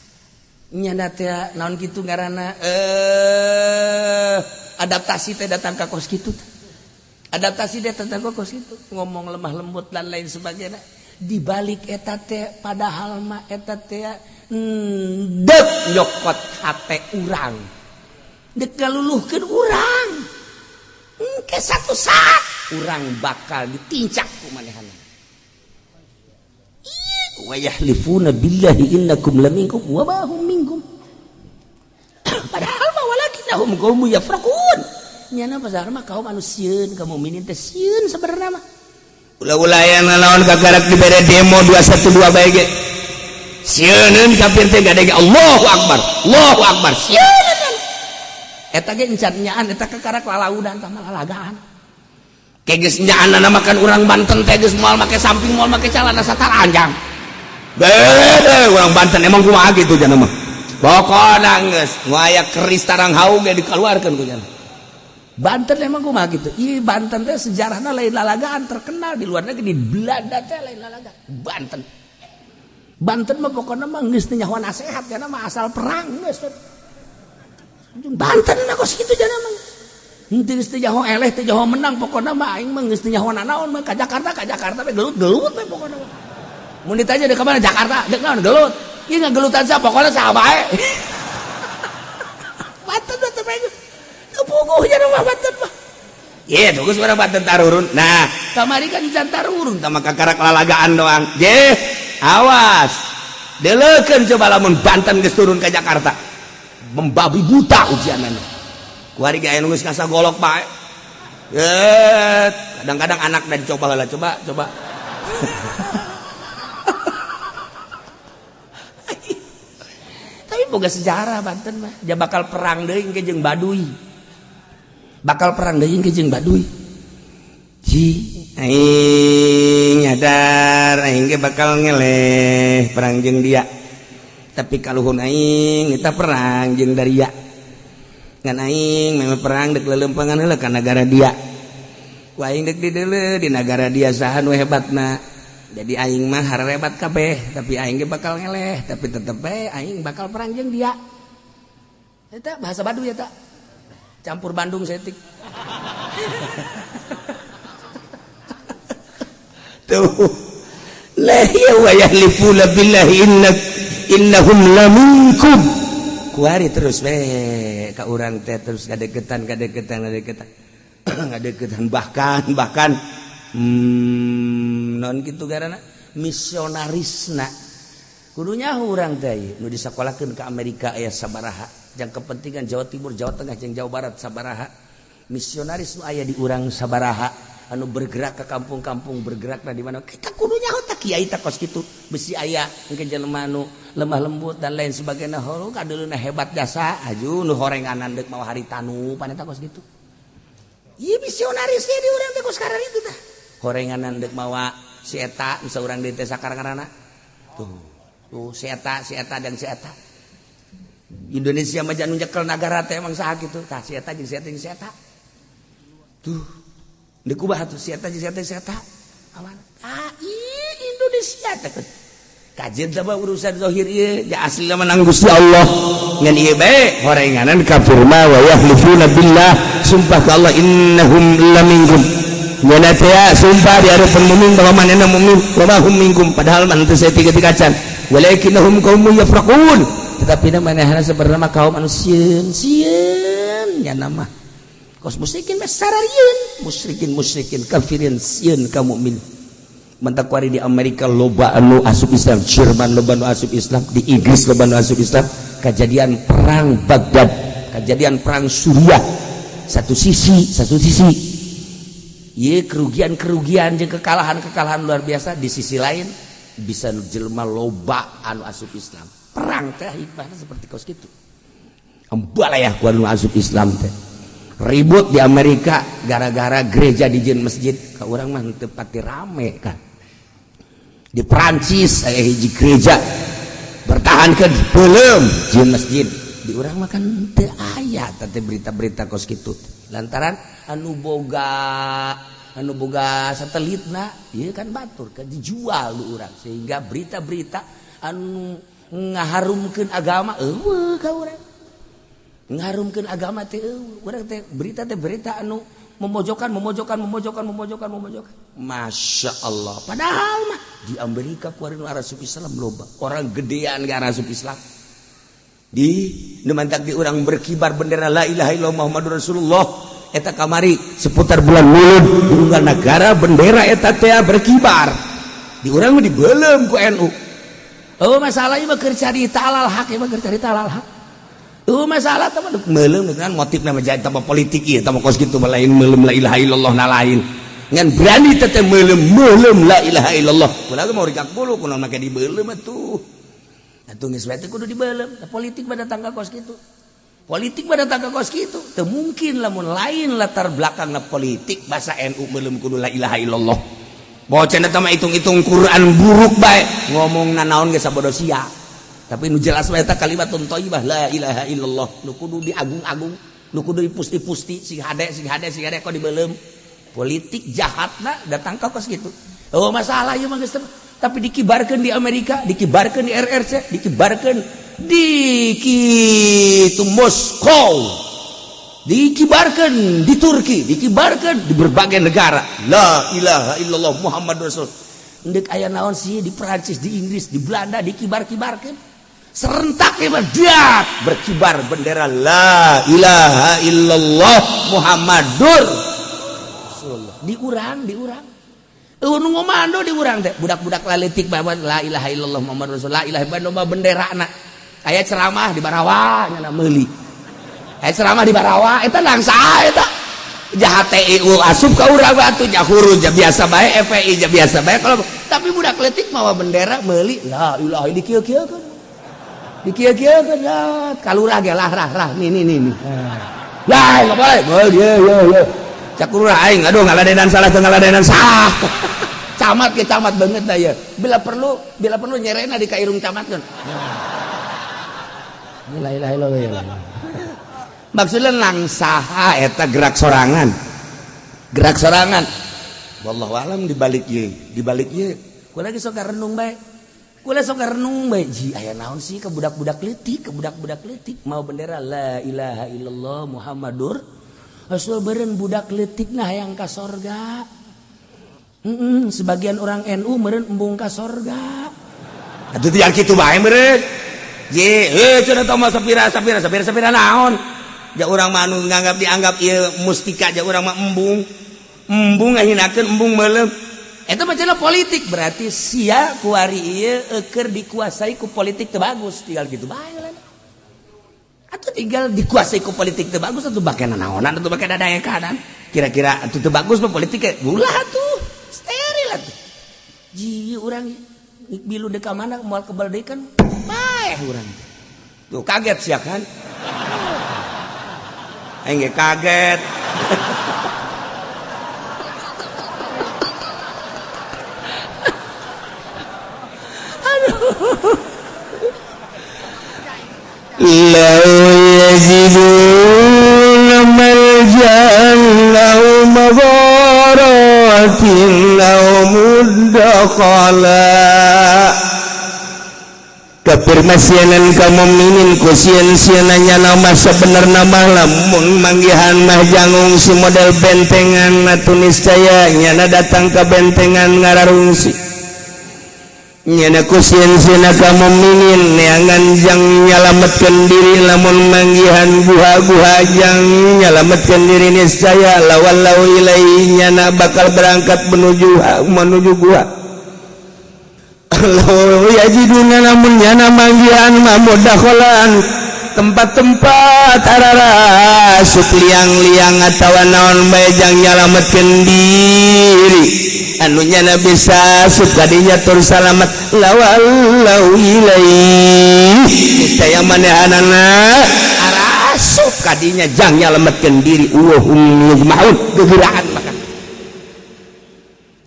A: Nyana teh naon kitu ngaranna adaptasi teh datang ka kos kitu. Adaptasi teh datang ka kos kitu, ngomong lemah lembut dan lain sebagainya. Di balik eta teh padahal mah eta teh dek nyokot hate urang. Dek ngaluluhkeun urang. Engke satu saat urang bakal ditincak ku manehna. Wa yahlifuna billahi innakum laminkum wa ma hum minkum. Padahal mah walakinnahum qaumun yafraqun. Nyana pasar mah kaum anu sieun ka mukminin teh sieun sebenarnya mah. Ulah-ulah aya nanaon kagarak dibere demo 212 bae ge. Sieuneun kafir teh gade Allahu akbar. Allahu akbar. Sieuneun. Eta ge encan nyaan eta kakarak lalaudan tah lalagaan. Kayak geus nyaanna makan urang Banten teh geus moal make samping moal make calana sataranjang. Bede urang Banten emang kumaha kitu jana mah. Pokona geus nu aya keris tarang haung ge dikeluarkeun ku jana. Banten emang kumaha kitu. Ih Banten teh sejarahna lain lalagaan terkenal di luar negeri di Belanda teh lain lalagaan. Banten. Banten mah pokona mah geus teu nyaho nasehat jana mah asal perang geus. Banten mah kos kitu jana mah. Henteu geus teu nyaho eleh teu nyaho menang pokona mah aing mah geus teu nyaho nanaon mah ka Jakarta we gelut-gelut we pokona mah. Mun ditanya dek ka mana Jakarta, dek naon gelut. Ieu ngagelutan sa pokona saha bae. Banten mah teh teu puguh nya mah Banten mah. Ye, tuh geus urang Banten tarurun. Nah, kamari kan can tarurun tah mah kakarak lalagaan doang. Je, awas. Deleukeun coba lamun Banten geus turun ka Jakarta. Membabi buta ujianana. Kuari ge aya nu geus kasagolok bae. Kadang-kadang anak dan coba lah, coba, coba. Tapi boga sejarah Banten mah, dia bakal perang deui engke jeung Baduy. Bakal perang deui engke jeung Baduy. Ji, aing nyadar aing ge bakal ngeleh perang jeung dia. Tapi kaluhun aing kita perang jeung daria. Ngan aing memang perang dek lelempangan heula ka nagara dia. Ku aing dek dideuleu di nagara dia saha nu hebatna. Jadi aing mah harebat kabeh, tapi aing ge bakal ngeleh, tapi tetep bae aing bakal perang jeung dia. Eta bahasa Baduy eta. Campur Bandung setik. Tuh. La ya wa yahlifuna billahi innahum laminkum. Kuari terus we ka urang teh terus ngadeketan ngadeketan ngadeketan. Ngadeketan bahkan non gitu garana misionarisna kudunya urang teh nu disakolahkeun ke Amerika aya sabaraha jang kepentingan Jawa Timur, Jawa Tengah jeung Jawa Barat sabaraha misionaris nu aya di urang sabaraha anu bergerak ke kampung-kampung bergerakna di mana kita kudunya tah kiai tah kos kitu besi aya engke jelema nu lemah lembut dan lain sebagainya hulu kadeuleuna hebat jasa aju nu horenganan deuk mawa haritanu paneta kos kitu. Ieu misionarisnya di urang teh kos kararitu tah horenganan dek mawa si eta bisa urang di teh sakarang-karana tuh tuh si eta dan si eta Indonesia mah janu nyekel nagara teh emang saha kitu tah si eta jeung si eta jeung si eta tuh deuk kumaha tuh si eta jeung si eta si eta aman ah Indonesia teh kajian teh urusan zahir ieu ja asli mah nang Gusti Allah ngan ieu bae horenganan kafir mah wa yahlifuna billah sumpah ka Allah innahum laminkum. Nyana teh sumpah di hadapan mukmin bahwa manehna mukmin wa ma hum minkum padahal mah teu saeutik-eutik acan walakinnahum qaumun yafraqun tetapi manehna sebenarnya mah kaum anu sieun sieun nyana mah kos musyrikin mah sararieun musyrikin musyrikin kafirin sieun ka mukmin. Mentak kuari di Amerika loba anu asup Islam, Jerman loba anu asup Islam, di Inggris loba anu asup Islam. Kejadian perang Baghdad, kejadian perang Suriah, satu sisi ye kerugian-kerugian jeung kekalahan-kekalahan luar biasa, di sisi lain Bisa jelema loba anu asup Islam. Perang teh hikmahna seperti kos kitu. Embalayah ku anu asup Islam teh. Ribut di Amerika gara-gara gereja dijieun masjid, ka urang mah teu pati rame kan. Di Prancis aya hiji gereja bertahankeun beuleum jieun masjid. Di urang mah kan teu aya teh berita-berita kos kitu. Lantaran anu boga satelitna ieu kan batur kan dijual lu urang, sehingga berita-berita anu ngaharumkeun agama eueuh ka urang. Ngaharumkeun agama teh eueuh urang teh, berita teh berita anu memojokkan, memojokkan, memojokkan, memojokkan, memojokkan. Masya Allah, padahal mah di Amerika kuari nu asup Islam loba, orang gedean gak asup Islam. Di nu mantak di urang berkibar bendera la ilaha illallah Muhammadur Rasulullah eta kamari seputar bulan Mulud di unggal negara bendera eta teh berkibar. Di urang mah dibeuleum ku NU. Oh, masalah ieu mah keur carita alal haq, ieu mah keur carita alal haq. Oh, masalah teh mah meuleum dengan motif nama jadi tambah politik ieu, tambah kos kitu mah, lain meuleum la ilaha illallah na lain. Ngan berani teh meuleum meuleum la ilaha illallah. Kunaon mau rigak bulu, kunaon make dibeuleum atuh? Atuh geus bae teh kudu dibeuleum. Politik mah datang ka kos kitu. Politik mah datang ka kos kitu. Teu mungkin lamun lain latar belakangna politik, bahasa NU meuleum kudu la ilaha illallah. Bocah eta mah hitung-hitung Quran buruk bae, ngomong nanaon ge sabodo sia. Tapi nu jelas mah eta kalimatun thayyibah la ilaha illallah nu kudu diagung-agung, nu kudu dipusti-pusti, sing hade, sing hade, sing hade kok dibeuleum. Politik jahatna datang ka kos kitu. Oh, masalah ieu mah geus, tapi dikibarkeun di Amerika, dikibarkeun di RRC, dikibarkeun di kitu Moskow, dikibarkan di Turki, dikibarkan di berbagai negara. La ilaha illallah Muhammad Rasul. Ndek aya naon sih di Perancis, di Inggris, di Belanda dikibar-kibarkan. Serentak ya berkibar bendera la ilaha illallah Muhammadur Rasulullah. Di urang, di urang. Nu ngomando di urang teh budak-budak laletik bawa la ilaha illallah Muhammad Rasul, la ilaha illallah bendera na. Aya ceramah di Barawa nya meuli. Aya ceramah di Barawa eta langsa eta. Jahat TIU asup ka urang batu nya huruf ja biasa bae, FPI ja biasa bae kalau, tapi budak letik mawa bendera meuli la ilaha dikieu-kieukeun. Dikieu-kieukeun ya kalurah ge lah rah rah nih nih nih nih. Lah enggak boleh. Boleh ye ye ye. Cak lurah aing aduh ngaladenan salah teu ngaladenan salah. Camat ke camat banget dah ya. Bila perlu nyerena di kairung camat kan. La ilaha illallah. Maksudnya langsaha eta gerak sorangan. Gerak sorangan. Wallahu alam dibalik ieu, dibalik ieu. Kula lagi sok renung bae. Kula sok renung bae. Ji aya naon sih ke budak-budak leutik, ke budak-budak leutik mau bendera la ilaha illallah Muhammadur Rasul, beureun budak leutik nah hayang ka sorga. Sebagian orang NU meureun embung ka sorga. Atuh yang kitu bae meureun. Ye, eh cenah teh mah sapira sapira sapira sapira naon? Ja urang mah anu nganggap dianggap ieu mustika, ja urang mah embung. Embung ngahinakeun, embung meuleum. Eta mah cenah politik, berarti sia kuari ieu keur dikuasai ku politik teu bagus, tinggal gitu bae lah. Atau tinggal dikuasai ku politik teu bagus atuh bake naonan atuh, bake dadaekanan. Kira-kira atuh teu bagus mah politik ulah atuh. Steril atuh. Ji urang bilu deka mana moal kebal deui kan paeh urang. Tuh kaget sia kan? Aing ge kaget. Aduh.
B: لو يجدون ملجأ أو مغارات أو مدخلا. Kapirmasianan ka mukminin ku sieun-sieun nama sebenarna mah lamun manggihan mah jangungsi model bentengan atuh niscaya nyana datang ke bentengan ngararungsi. Nyana ku sieun-sieun ka mukminin neangan jang nyalametkeun diri, lamun manggihan guha-guha jang nyalametkeun diri niscaya lawallau ilaihi nyana bakal berangkat menuju menuju gua. Law yajiduna lamun nyana manggihan mah mudakhalan. Tempat-tempat ararasup liang-liang atawa naon bae jang nyalametkeun diri anu nyana bisa asup kadinya tur salamet lawallau ilaihi niscaya manehanana arasup kadinya jang nyalametkeun diri wa hum yajma'un gegeraan. Maka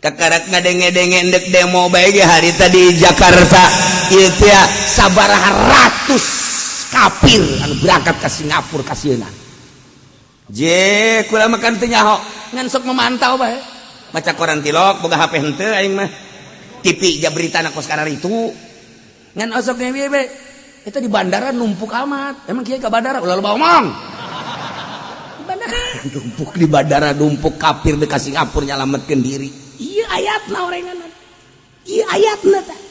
B: kakarak ngadenge-denge endek demo bae ge hari tadi Jakarta ieu teh sabaraha ratus kafir anu berangkat ke Singapura kasieuna. Je kula makan teu nyaho ngan sok memantau bae, maca koran tilok, boga HP henteu aing mah, TV ja berita na kos itu ngan osok ge be itu di bandara numpuk amat. Emang kieu ka bandara ulah loba omong. Di bandara numpuk, di bandara numpuk kafir ka Singapura nyalametkeun diri. Iya ayatna orengan, iya ayatna tah.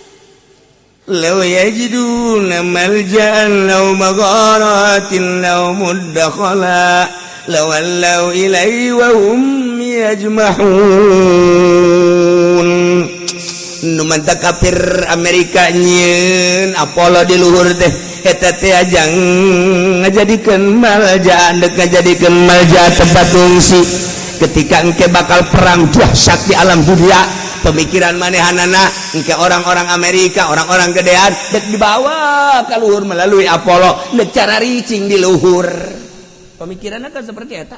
B: لو يجدون ملجأ أو مغارات أو مدخلا لولوا إليه وهم يجمحون. Nu mantap kafir Amerika nyieun Apollo di luhur teh eta teh ajang ngajadikeun malja, dek ngajadikeun malja tempat fungsi ketika engke bakal perang dahsyat di alam dunia. Pemikiran manehanana engke orang-orang Amerika, orang-orang gedean dek dibawa ke luhur melalui Apollo, dek cara ricing di luhur. Pemikirannya kan seperti eta,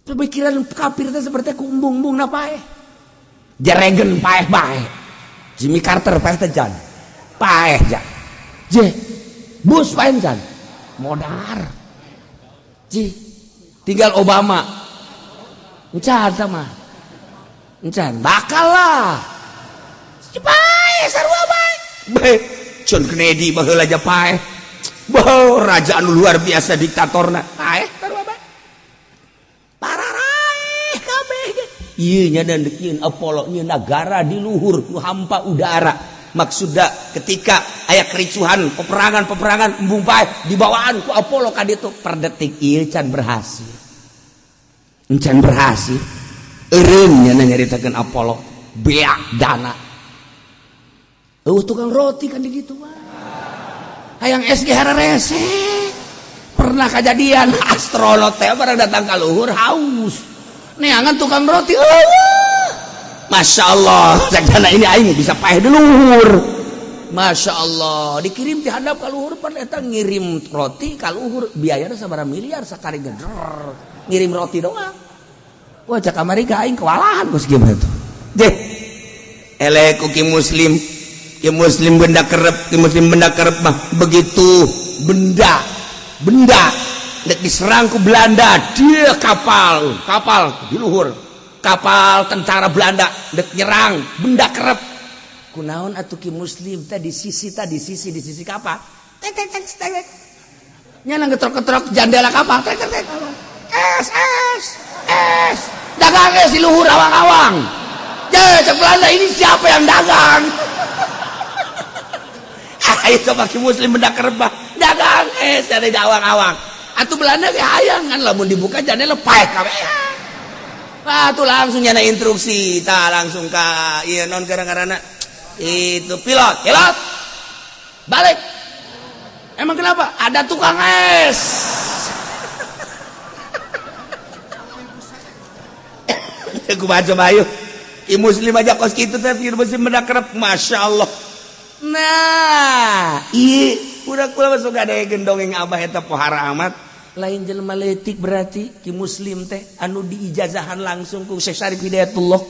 B: pemikiran kafir teh seperti kumbung-bung na paeh. Reagan paeh bae, Jimmy Carter paeh teh jan paeh, jan je Bush paeh jan modar ji, tinggal Obama encan sama encan bakal lah paeh sarua bae. Bae John Kennedy baheula aja paeh. Bah, raja anu luar biasa diktatorna paeh sarua bae, pararaeh kabeh. Ieu nya dan deukieun Apollo nyeun negara di luhur nu hampa udara, maksudna ketika aya kericuhan, peperangan-peperangan, embung paeh dibawaan ku Apollo ka ditu. Per detik ieu can berhasil, can berhasil eureun nya nyaritakeun Apollo beak dana. Eueuh tukang roti kan di ditu mah hayang SG hararese. Pernah kejadian astronot teh barang datang ka luhur haus, neangan tukang roti eueuh. Masya Allah, cak ini aing bisa paeh di luhur. Masya Allah, dikirim ti handap ka luhur pan eta ngirim roti ka luhur biayana sabaraha miliar sakali geder ngirim roti doang. Wah, cak Amerika, aing kewalahan kos gimana tuh deh. Eleh ku ki muslim, ki muslim benda kerep, ki muslim benda kerep mah begitu benda benda dek diserang ku Belanda, dia kapal kapal di luhur, kapal tentara Belanda dek nyerang benda kerep, kunaon atuh ki muslim teh di sisi tadi sisi di sisi kapal tek tek tek tek nyana ngetrok-ketrok jendela kapal tek tek tek, es es es, dagang es di luhur awang-awang. Ya, cek Belanda, ini siapa yang dagang? Ayo coba ki muslim benda kerep dagang es dari awang-awang. Atuh Belanda ge hayang kan lamun dibuka jendela paeh kabeh. Ah, tuh langsung nyana instruksi tah langsung ka ieu non gara-garana itu pilot, pilot balik. Emang kenapa? Ada tukang es. Aku baca bayu i muslim aja kos kitu teh muslim benda kerep, masya Allah. Nah, iya udah kula masuk ada gendong yang abah eta pohara amat lain jelema leutik. Berarti ki muslim teh anu diijazahan langsung ku Syekh Syarif Hidayatullah.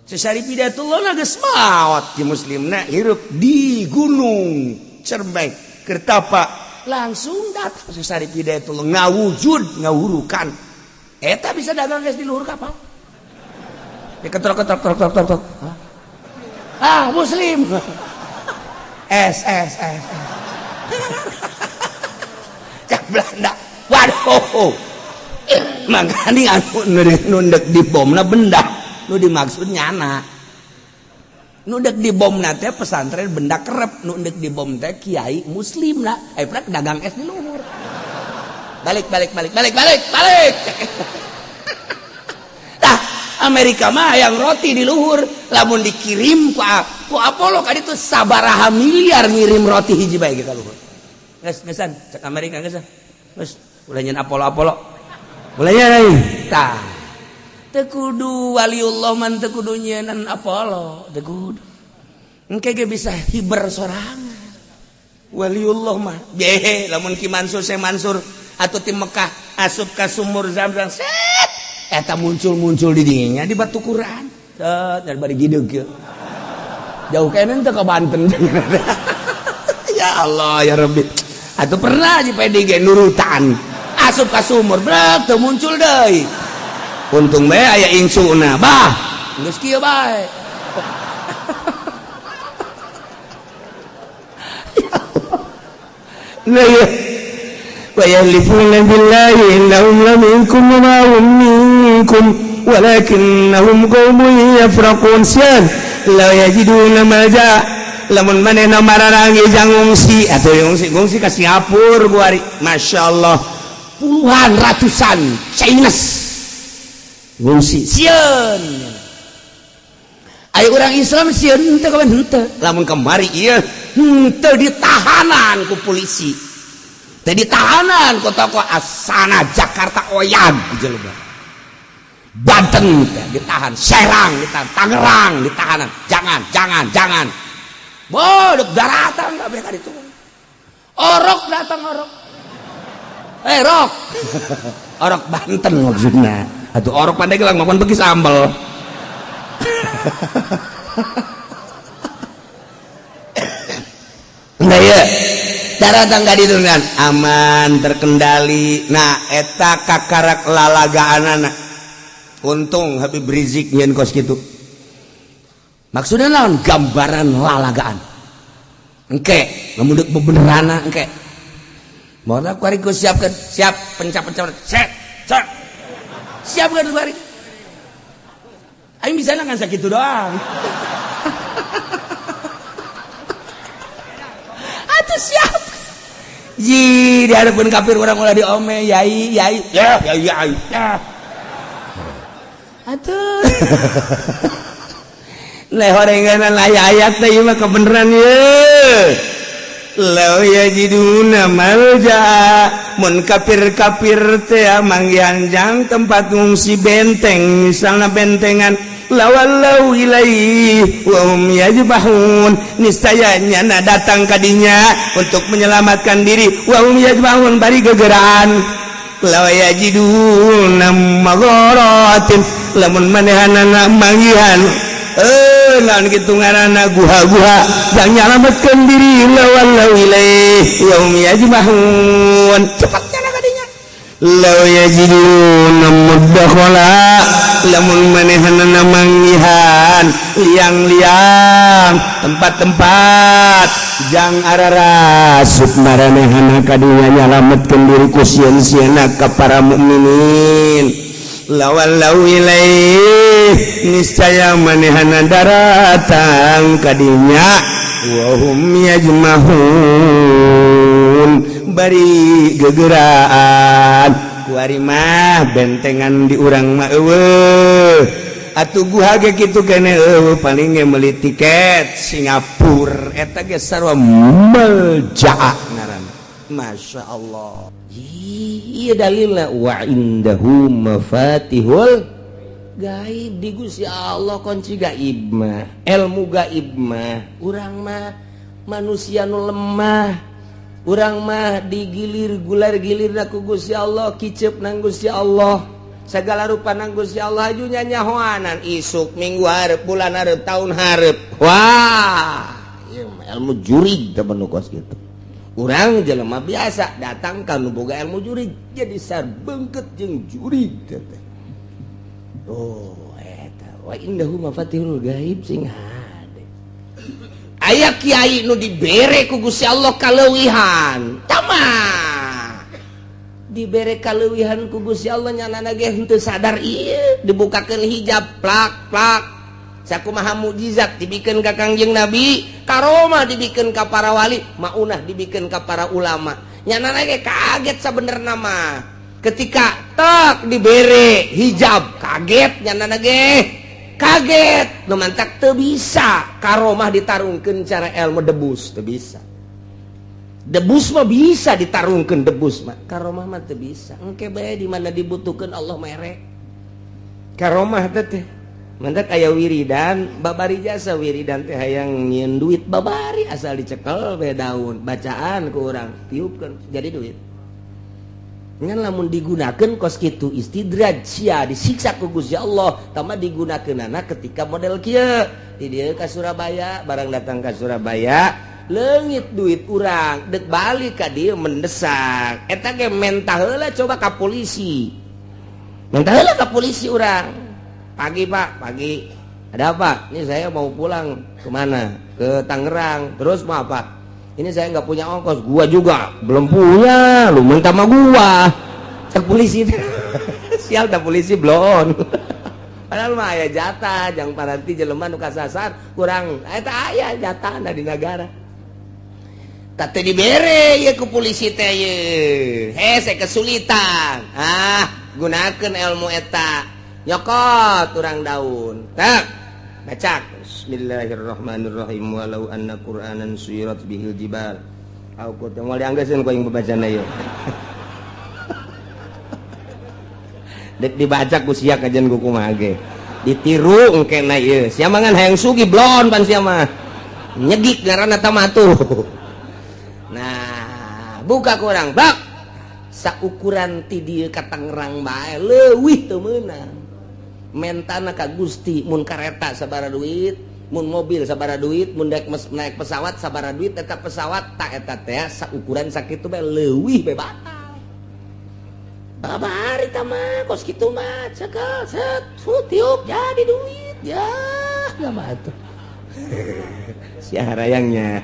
B: Syekh Syarif Hidayatullah na geus maot, ki muslimna hirup di Gunung Cermai Kertapa, langsung datang Syekh Syarif Hidayatullah ngawujud ngawurukan eta bisa dagang geus di luhur kapal, diketrok ketrok trok trok trok trok, ah muslim, es es es es. Cak Belanda, waduh, makanya anu nu dek dibomna benda nu dimaksud nyana nu dek dibomna teh pesantren benda kerep, nu dek dibom teh kiai muslim lah eh prak dagang es di luhur. Balik balik balik balik balik balik. Tah
A: Amerika mah yang roti di luhur, lamun dikirim ku Apollo ka ditu sabaraha miliar ngirim roti hiji bae ka luhur. Geus geusan cek Amerika, geus geus ulah nyeun Apollo Apollo, ulah nyeun. Tah, teu kudu waliullah man, teu kudu nyieun Apollo, teu kudu. Engke ge bisa hiber sorangan waliullah mah. Behe lamun Ki Mansur, Syekh Mansur atau tim Mekah asup ka sumur Zamzam, set eta muncul-muncul di dinya di batu Quran, set dari bari gideug kieu. Jauh kene teh ka Banten. Ya Allah ya Rabbi, atau pernah di PDG nurutan asup ka sumur, brek, teu muncul deui. Untung bae aya insuna, bah, geus kieu bae. Nah, ya. ويحلفون بالله إنهم لمنكم وما هم منكم ولكنهم قوم يفرقون. Sian لا يجدون ملجأ, lamun manehna mararangi jang ngungsi atau ngungsi, ngungsi ka Singapura kuari. Masya Allah, puluhan ratusan Chinese ngungsi, sieun. Ayo, orang Islam sieun henteu kawan? Henteu. Lamun kemari ieu henteu ditahanan ku polisi, teu ditahanan ku tokoh asana Jakarta, oyag jelema. Banten teh ditahan, Serang ditahan, Tangerang ditahanan. Jangan, jangan, jangan. Bodoh, daratan kabeh ka ditu. Orok datang, orok. Eh, rok. Orok Banten maksudna. Atuh orok Pandeglang makan begi sambel. Nah ya, daratan ka ditu kan aman terkendali. Nah, eta kakarak lalagaanana. Untung Habib Rizik nyeun kos kitu. Maksudnya naon? Gambaran lalagaan. Engke, lamun deuk bebenerana engke. Mau kuari ku siapkan, siap pencap-pencap, set, set. Siapkan kuari. Aing bisa ngan sakitu doang. Atuh siap. Ji, di hadapan kafir orang ulah diome, yai, yai, ya, yai, yai, ya. Atuh. Lehorengan aya ayat teh, ieu mah kebenaran ye. Law yajiduna malja, mun kafir-kafir teh manggihan jang tempat ngungsi, benteng, misalnya bentengan, lawallau ilaihi wa hum yajbahun, niscaya nyana datang kadinya untuk menyelamatkan diri, wa hum yajbahun, bari gegeraan. Law yajiduna magharatin, lamun manehanana manggihan naon kitu ngaranna, guha-guha jang nyalametkeun diri, lawallau ilaihi wa hum yajmahun, cepat nyana kadinya. Law yajiduna mudakhala, lamun manehanana manggihan liang-liang, tempat-tempat jang ararasup maranehana kadinya nyalametkeun diri ku sieun-sieuna ka para mukminin, lawallau ilaih, niscaya manehana daratang kadinya, wahum yajmahun, bari gegeraan. Kuari mah bentengan di urang mah eueuh atuh, guha ge kitu kene eueuh, paling ge meuli tiket Singapura, eta ge sarua meljaa ngaranna. Masya Allah. Iya, dalilna wa indahu mafatihul gaib, di Gusti Allah kunci gaib mah, ilmu gaib mah. Urang mah manusia nu lemah, urang mah digilir gular gilir ku Gusti Allah, kicep nang Gusti Allah, segala rupa nang Gusti Allah. Aju nyanyahoanan isuk, minggu hareup, bulan hareup, tahun hareup. Wah, ieu mah ilmu jurig temen nu kos kitu. Urang jelema biasa datang ka nu boga ilmu jurig, jadi sarbengket jeung jurig teh. Oh, eta wa indahu mafatihul gaib sing hade. Aya kiai nu dibere ku Gusti Allah kaleuwihan, tama dibere kaleuwihan ku Gusti Allah, nyanana ge henteu sadar ieu, dibukakeun hijab plak plak. Sakumaha mukjizat dibikeun ka Kangjeng Nabi, karomah dibikeun ka para wali, maunah dibikeun ka para ulama, nyanana ge kaget sabenerna mah ketika Tak dibere hijab kaget nyana ge. Kaget nu mantak teu bisa karomah ditarungkeun cara ilmu debus teu bisa. Debus mah bisa ditarungkeun debus mah. Karomah mah teu bisa. Engke bae di mana dibutuhkeun Allah mere. Karomah teh mantak aya wiridan babari jasa wiridan teh hayang nyieun duit babari asal dicekel bae daun bacaan ku urang tiupkeun jadi duit. Ngan lamun digunakeun kos kitu istidraj sia disiksa ku Gusti Allah tambah digunakeunana ketika model kieu di dieu ka Surabaya barang datang ka Surabaya leungit duit urang dek balik ka dieu mendesak eta ge mentah heula coba ka polisi mentah heula ka polisi urang pagi Pak pagi ada apa ini saya mau pulang kemana ke Tangerang terus mau apa ini saya nggak punya ongkos, gua juga belum punya, lu minta sama gua. Cek polisi, sial tak polisi belum. Padahal mah aya jatah, jang paranti jelema nu kasasar kurang, eta aya jatah di negara. Tak teu dibere ye ku polisi teh ye. Hese kesulitan. Ah, gunakeun ilmu eta. Nyokot urang daun. Tak baca. Bismillahirrahmanirrahim walau anna qur'anan suyirat bihil jibal au qut moal dianggeuskeun ku aing babacana ieu dek dibaca ku sia kajian ku kumaha ge ditiru engkena ieu sia mah ngan hayang sugih blon pan sia mah nyegik ngaranna tah mah tuh. Nah buka ku urang bak saukuran ti dieu ka Tangerang bae leuwih teu meunang mentana ka Gusti mun kareta sabaraha duit mun mobil sabaraha duit mun naik pesawat sabaraha duit eta pesawat tak eta teh saukuran sakitu bae leuwih bae batal babari tah mah kos kitu mah cekel set tiup jadi duit ya mah atuh sia harayangnya.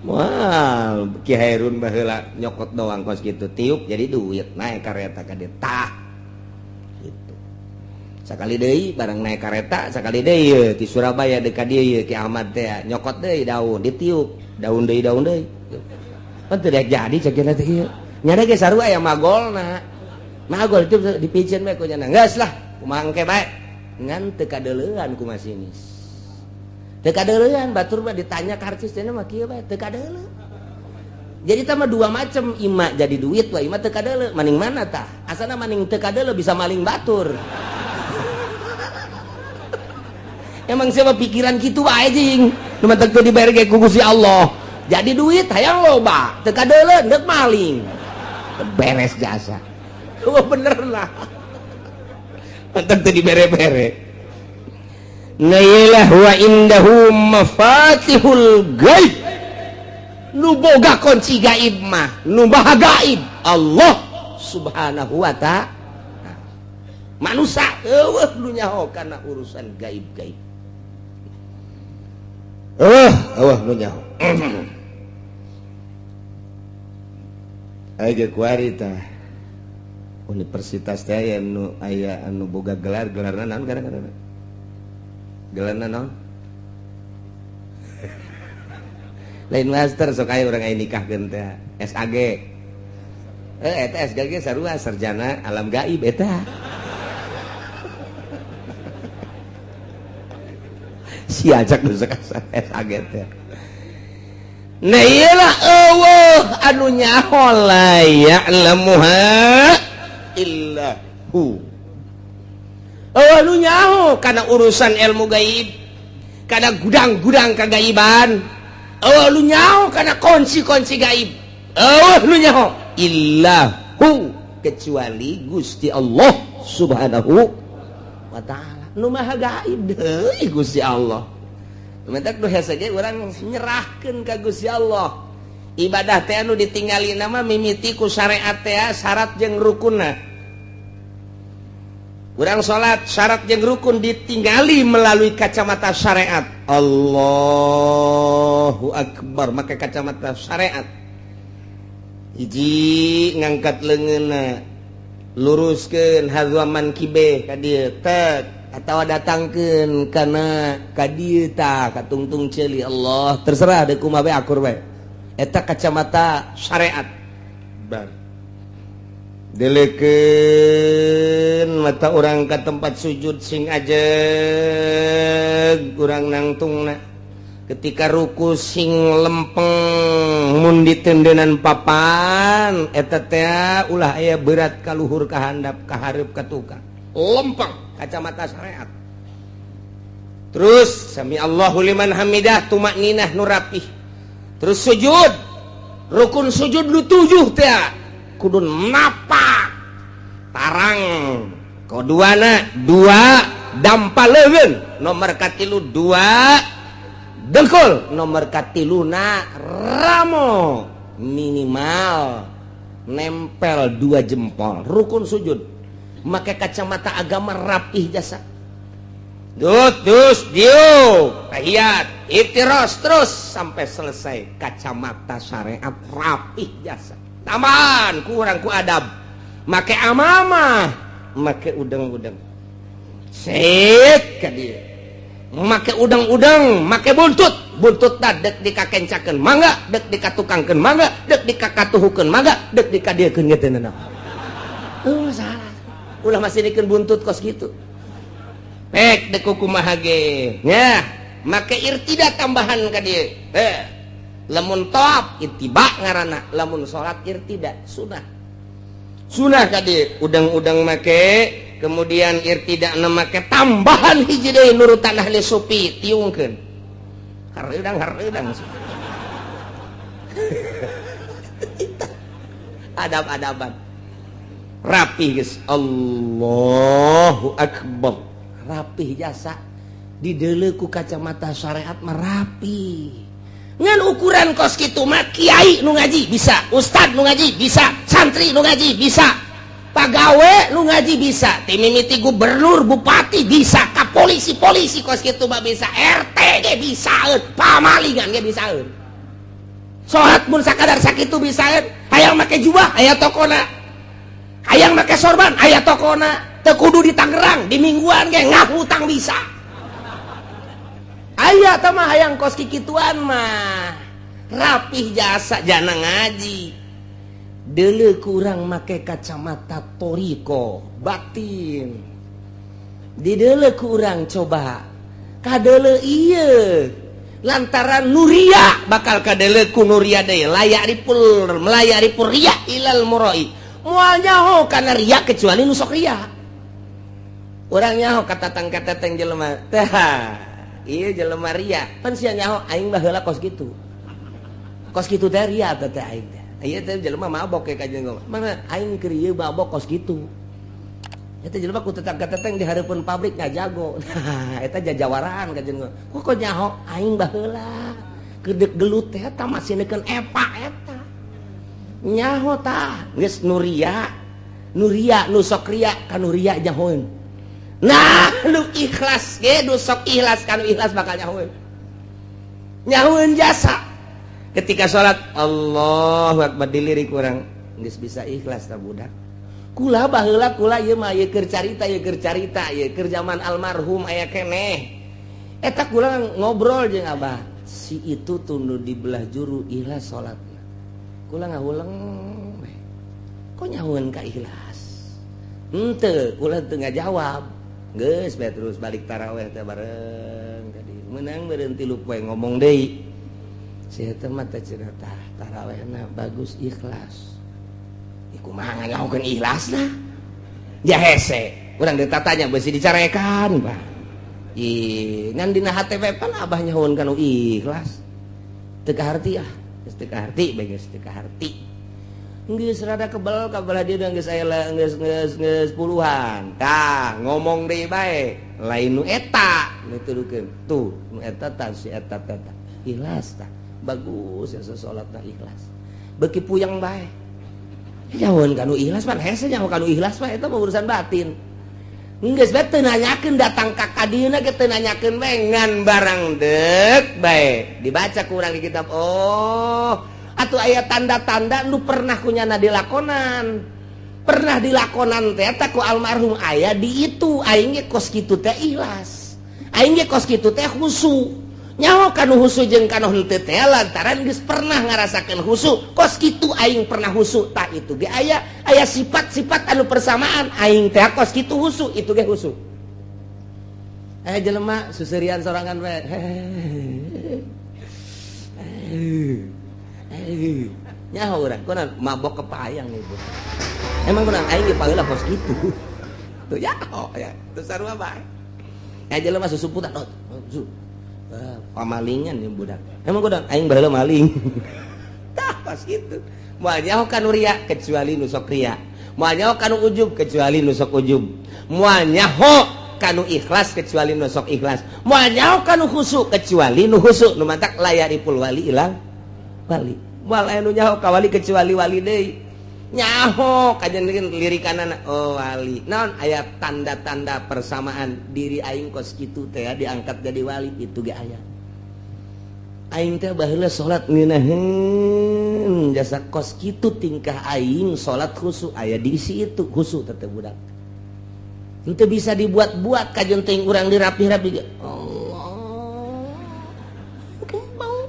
A: Wah, Ki Hairun baheula nyokot doang kos kitu tiup jadi duit naik kareta ka dieu tah gitu. Sakali deui barang naik kareta sakali deui ye ti Surabaya deuk ka dieu ye Ki Ahmad teh nyokot deui daun ditiup daun deui daun deui. Pan teu daek jadi cek cenah teh ieu. Nyana ge sarua aya magolna. Magol itu dipiceun bae ku nya geus lah kumaha engke bae ngan teu kadeuleuan ku masinis. Teu kadeuleuan batur mah ditanya karcis cenah mah kieu bae teu kadeuleu. Jadi tah mah dua macam ima jadi duit wa ima teu kadeuleu maning mana tah? Asana maning teu kadeuleu bisa maling batur. Emang siapa pikiran kitu wae jing. Nu mah teu dibayar ge ku Gusti Allah. Jadi duit hayang loba, teu kadeuleu deuk maling. Beres jasa. Oh bener lah. Mantap teu dibere-bere. Nailah wa indahu mafatihul gaib. Nu boga kunci gaib mah, nu maha gaib Allah Subhanahu wa ta'ala. Manusia eueuh nu nyaho kana urusan gaib-gaib. Eueuh nu nyaho. Aya kuari tah. Universitas teh aya nu aya anu boga gelar, gelarna naon kadang-kadang? Gelarna naon? Lain master sok aya urang aya nikahkeun teh SAG. Eta SAG sarua sarjana alam gaib eta. Si ajak nu SAG teh. Nah iyalah eueuh anu nyaho la ya'lamuha illa hu. Eueuh nu nyaho kana urusan ilmu gaib, kana gudang-gudang kagaiban. Eueuh nu nyaho kana kunci-kunci gaib. Eueuh nu nyaho illa hu kecuali Gusti Allah Subhanahu wa ta'ala. Nu maha gaib deui Gusti Allah. Mentak nu hese ge urang nyerahkeun ka Gusti Allah. Ibadah teh anu ditingali nama mimiti ku syariat teh syarat jeung rukunna. Urang salat syarat jeung rukun ditinggali melalui kacamata syariat. Allahu akbar make kacamata syariat. Hiji ngangkat leungeunna luruskeun hadzaman kibe ka dieu tek atawa datangkeun kana ka dieu tah katungtung ceuli Allah terserah deuk kumaha bae akur bae. Eta kacamata syariat. Bar delekeun mata urang ke tempat sujud sing ajeg urang nangtungna. Ketika ruku sing lempeng, mun ditendenan papan eta teh ulah aya berat ka luhur, ka handap, ka hareup, ka tukang. Lempeng, kacamata syariat. Terus sami Allahu liman hamidah, tumakninah nu rapih. Terus sujud, rukun sujud nu tujuh teh kudu napak tarang, kaduana dua dampa leungeun, nomor katilu dua dengkul, nomor katiluna ramo minimal nempel dua jempol. Rukun sujud make kacamata agama rapih jasa. Dut, dus, diuk, tahiyat, iftiros, terus sampai selesai, kacamata syariat rapih jasa. Tambahan kurang ku adab, make amamah, make udeng-udeng. Set ka dieu. Make udeng-udeng, make buntut. Buntut dek dikakencakeun mangga, dek dikatukangkeun mangga, dek dikakatuhukeun mangga, dek dikadiekeun ge teu nanaon. Oh, salah. Ulah masih dikeun buntut kos gitu. Pek dek kumaha ge. Nya, make irtida tambahan ka dieu. Eh, lamun tawaf ittiba ngaranna, lamun salat irtida sunah. Sunah ka dieu udang-udang make, kemudian irtida na make tambahan hiji deui nurutan ahli sufi, tiungkeun. Hareudang hareudang. Adab-adaban. Rapi geus, Allahu akbar. Rapih jasa dideuleu ku kacamata syariat mah rapi. Ngan ukuran kos kitu mah kiai nu ngaji bisa, ustad nu ngaji bisa, santri nu ngaji bisa, pagawe nu ngaji bisa, ti mimiti gubernur, bupati bisa, ka polisi-polisi kos kitu mah bisa, RT ge bisaeun, pamalingan ge bisaeun. Salat mun sakadar sakitu bisaeun, hayang make jubah aya tokona. Hayang make sorban aya tokona. Teu kudu di Tangerang, di Mingguan ge ngahutang bisa. Aya tah mah hayang kos kikituan mah. Rapih jasa jana ngaji. Deuleu kurang make kacamata toriko batin. Dideuleu kurang coba. Kadeuleu ieu. Lantaran nuria bakal kadeuleu ku nuria deui, layak ripul melayak ripul riya ilal muroi. Moal nyaho kana ria kecuali nu sok ria. Urang nyaho katatang kateteng jelema teh, ieu jelema ria. Pan sia nyaho aing baheula kos kitu. Kos kitu teh ria teh aing teh. Ieu teh jelema mabok ke kajian ngomong. Mana aing keur ieu mabok kos kitu. Eta jelema ku tetang kateteng di hareupeun pabrik ngajago. Nah, eta jajawaraan kajian ngomong. Kok nyaho aing baheula kedek gelut teh eta masih neukeun epa eta. Nyaho tah geus nuria. Nuria nu sok ria ka nuria nyahoeun. Nah, nu ikhlas ge nu sok ikhlas ka nu ikhlas bakal nyahoeun. Nyahoeun jasa. Ketika salat Allahu akbar dilirik urang geus bisa ikhlas ta budak. Kula baheula kula ieu mah ieu keur carita, ieu keur carita, ieu keur zaman almarhum aya keneh. Eta kula ngobrol jeung abah. Si itu tunduh di belah juru ikhlas salatna. Kula ngahuleng we. Kok nyahoeun ka ikhlas? Henteu, kula teu ngajawab. Geus bae terus balik taraweh teh bareng tadi. Menang meureun 3 poe ngomong deui. Si eta mah teh cenah tah tarawehna bagus ikhlas. Iku mah nganyahokeun ikhlasna. Ya hese, urang ditatanya beusi dicarekan, Pak. Ih, ngan dina hate we pan abah nyahoeun kana ikhlas. Teu kaharti ah, geus teu kaharti bae geus teu kaharti. Geus rada kebel ka belah dieu geus aya geus geus geus puluhan. Tah, ngomong deui bae, lain nu eta nu tudukeun. Tuh, nu eta tah si eta teh. Ikhlas tah. Bagus ya salatna ikhlas. Beuki puyeng bae. Nyahoeun ka nu ikhlas pan hese nyaho ka nu ikhlas mah eta mah urusan batin. Geus bae teu nanyakeun datang ka kadieuna ge teu nanyakeun bae ngan barang deuk bae. Dibaca ku urang di kitab. Oh, atuh aya tanda-tanda nu pernah kunyana dilakonan. Pernah dilakonan teh eta ku almarhum aya di itu aing ge kos kitu teh ikhlas. Aing ge kos kitu teh khusu. Nyaho kanu husu jeung kanu henteu teh lantaran geus pernah ngarasakeun husu. Kos kitu aing pernah husu, tah itu ge aya aya sifat-sifat anu persamaan aing teh kos kitu husu, itu ge husu. Aya jelema susurian sorangan we. Nyaho urang kunaon mabok kepayang ibu. Emang kunaon aing ge paheula kos kitu. Tuh nyaho ya, teu sarua bae. Aya jelema susumputan, oh, pamalingan yang budak. Emang kunaon aing baheula maling. Tah kos kitu. Moal nyaho kanu ria kecuali nu sok ria. Moal nyaho kanu ujub kecuali nu sok ujub. Moal nyaho kanu ikhlas kecuali nu sok ikhlas. Moal nyaho kanu khusu kecuali nu khusu. Nu mantak la ya'riful wali illal wali. Moal aya nu nyaho ka wali kecuali wali deui. Nyaho kajen lirikanana, oh wali. Naon aya tanda-tanda persamaan diri aing kos kitu teh diangkat jadi wali, itu ge aya. Aing teh baheula salat ngeunaheun jasa kos kitu tingkah aing salat khusu aya diisi itu khusu teh budak. Henteu bisa dibuat-buat kajen teuing urang dirapih-rapi ge. Allah. Kembang.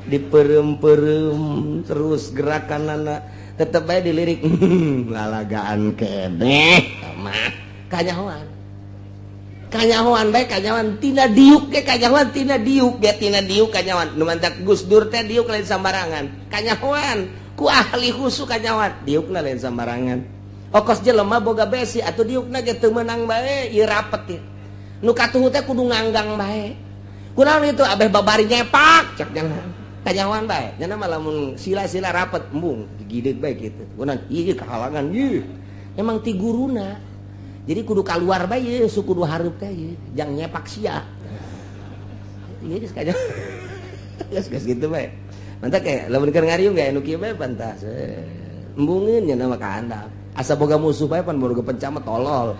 A: Diperem-perem terus gerakan anak tetep aja dilirik lalagaan keneh mah kanyahoan. Kanyahoan bae kanyahoan tina diuk ge kanyahoan tina diuk ge tina diuk kanyahoan. Nu mantak Gus Dur teh diuk lain sambarangan. Kanyahoan ku ahli khusu kanyahoan diukna lain sambarangan. Okos jelema boga besi atuh diukna ge teu meunang bae ieu rapet ieu. Nu katuhu teh kudu nganggang bae. Kunaon itu abeh babari nyepak cek jangan. Kanyahoan bae nya mah lamun sila-sila rapet embung digideug bae kitu. Kunaon ieu kahalangan ieu. Emang ti guruna. Jadi kudu kaluar bae ieu suku kudu hareup teh ieu jang nyepak sia. Ieu geus kanyahoan. Geus geus kitu bae. Mantap kayak lamun keur ngariung ge anu kieu bae pantas. Embungeun nya mah ka handap. Asa boga musuh bae pan boga pencamet tolol.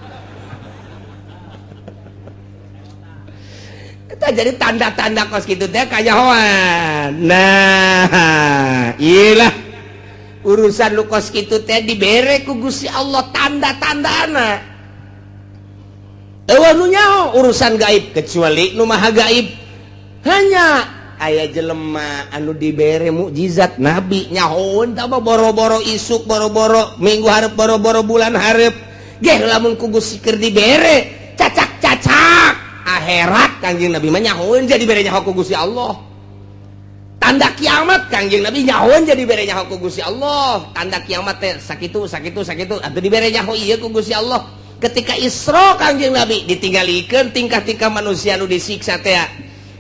A: Eta jadi tanda-tanda kos kitu teh kanyahoan. Nah, iyalah urusan lu kos kitu teh dibere ku Gusti Allah tanda-tandana. Eueuh nu nyaho urusan gaib kecuali nu maha gaib. Hanya aya jelema anu dibere mukjizat nabi nyahoeun tah boro-boro isuk, boro-boro minggu hareup, boro-boro bulan hareup. Geh lamun ku Gusti keur dibere cacak-cacak akhirat Kangjeng Nabi mah nyahoeun jadi bere nyaho ku Gusti Allah. Tanda kiamat Kangjeng Nabi nyahoeun jadi bere nyaho ku Gusti Allah. Tanda kiamat teh sakitu sakitu sakitu atuh dibere nyaho ieu ku Gusti Allah. Ketika Isra Kangjeng Nabi ditinggalikeun tingkah-tingkah manusia anu disiksa teh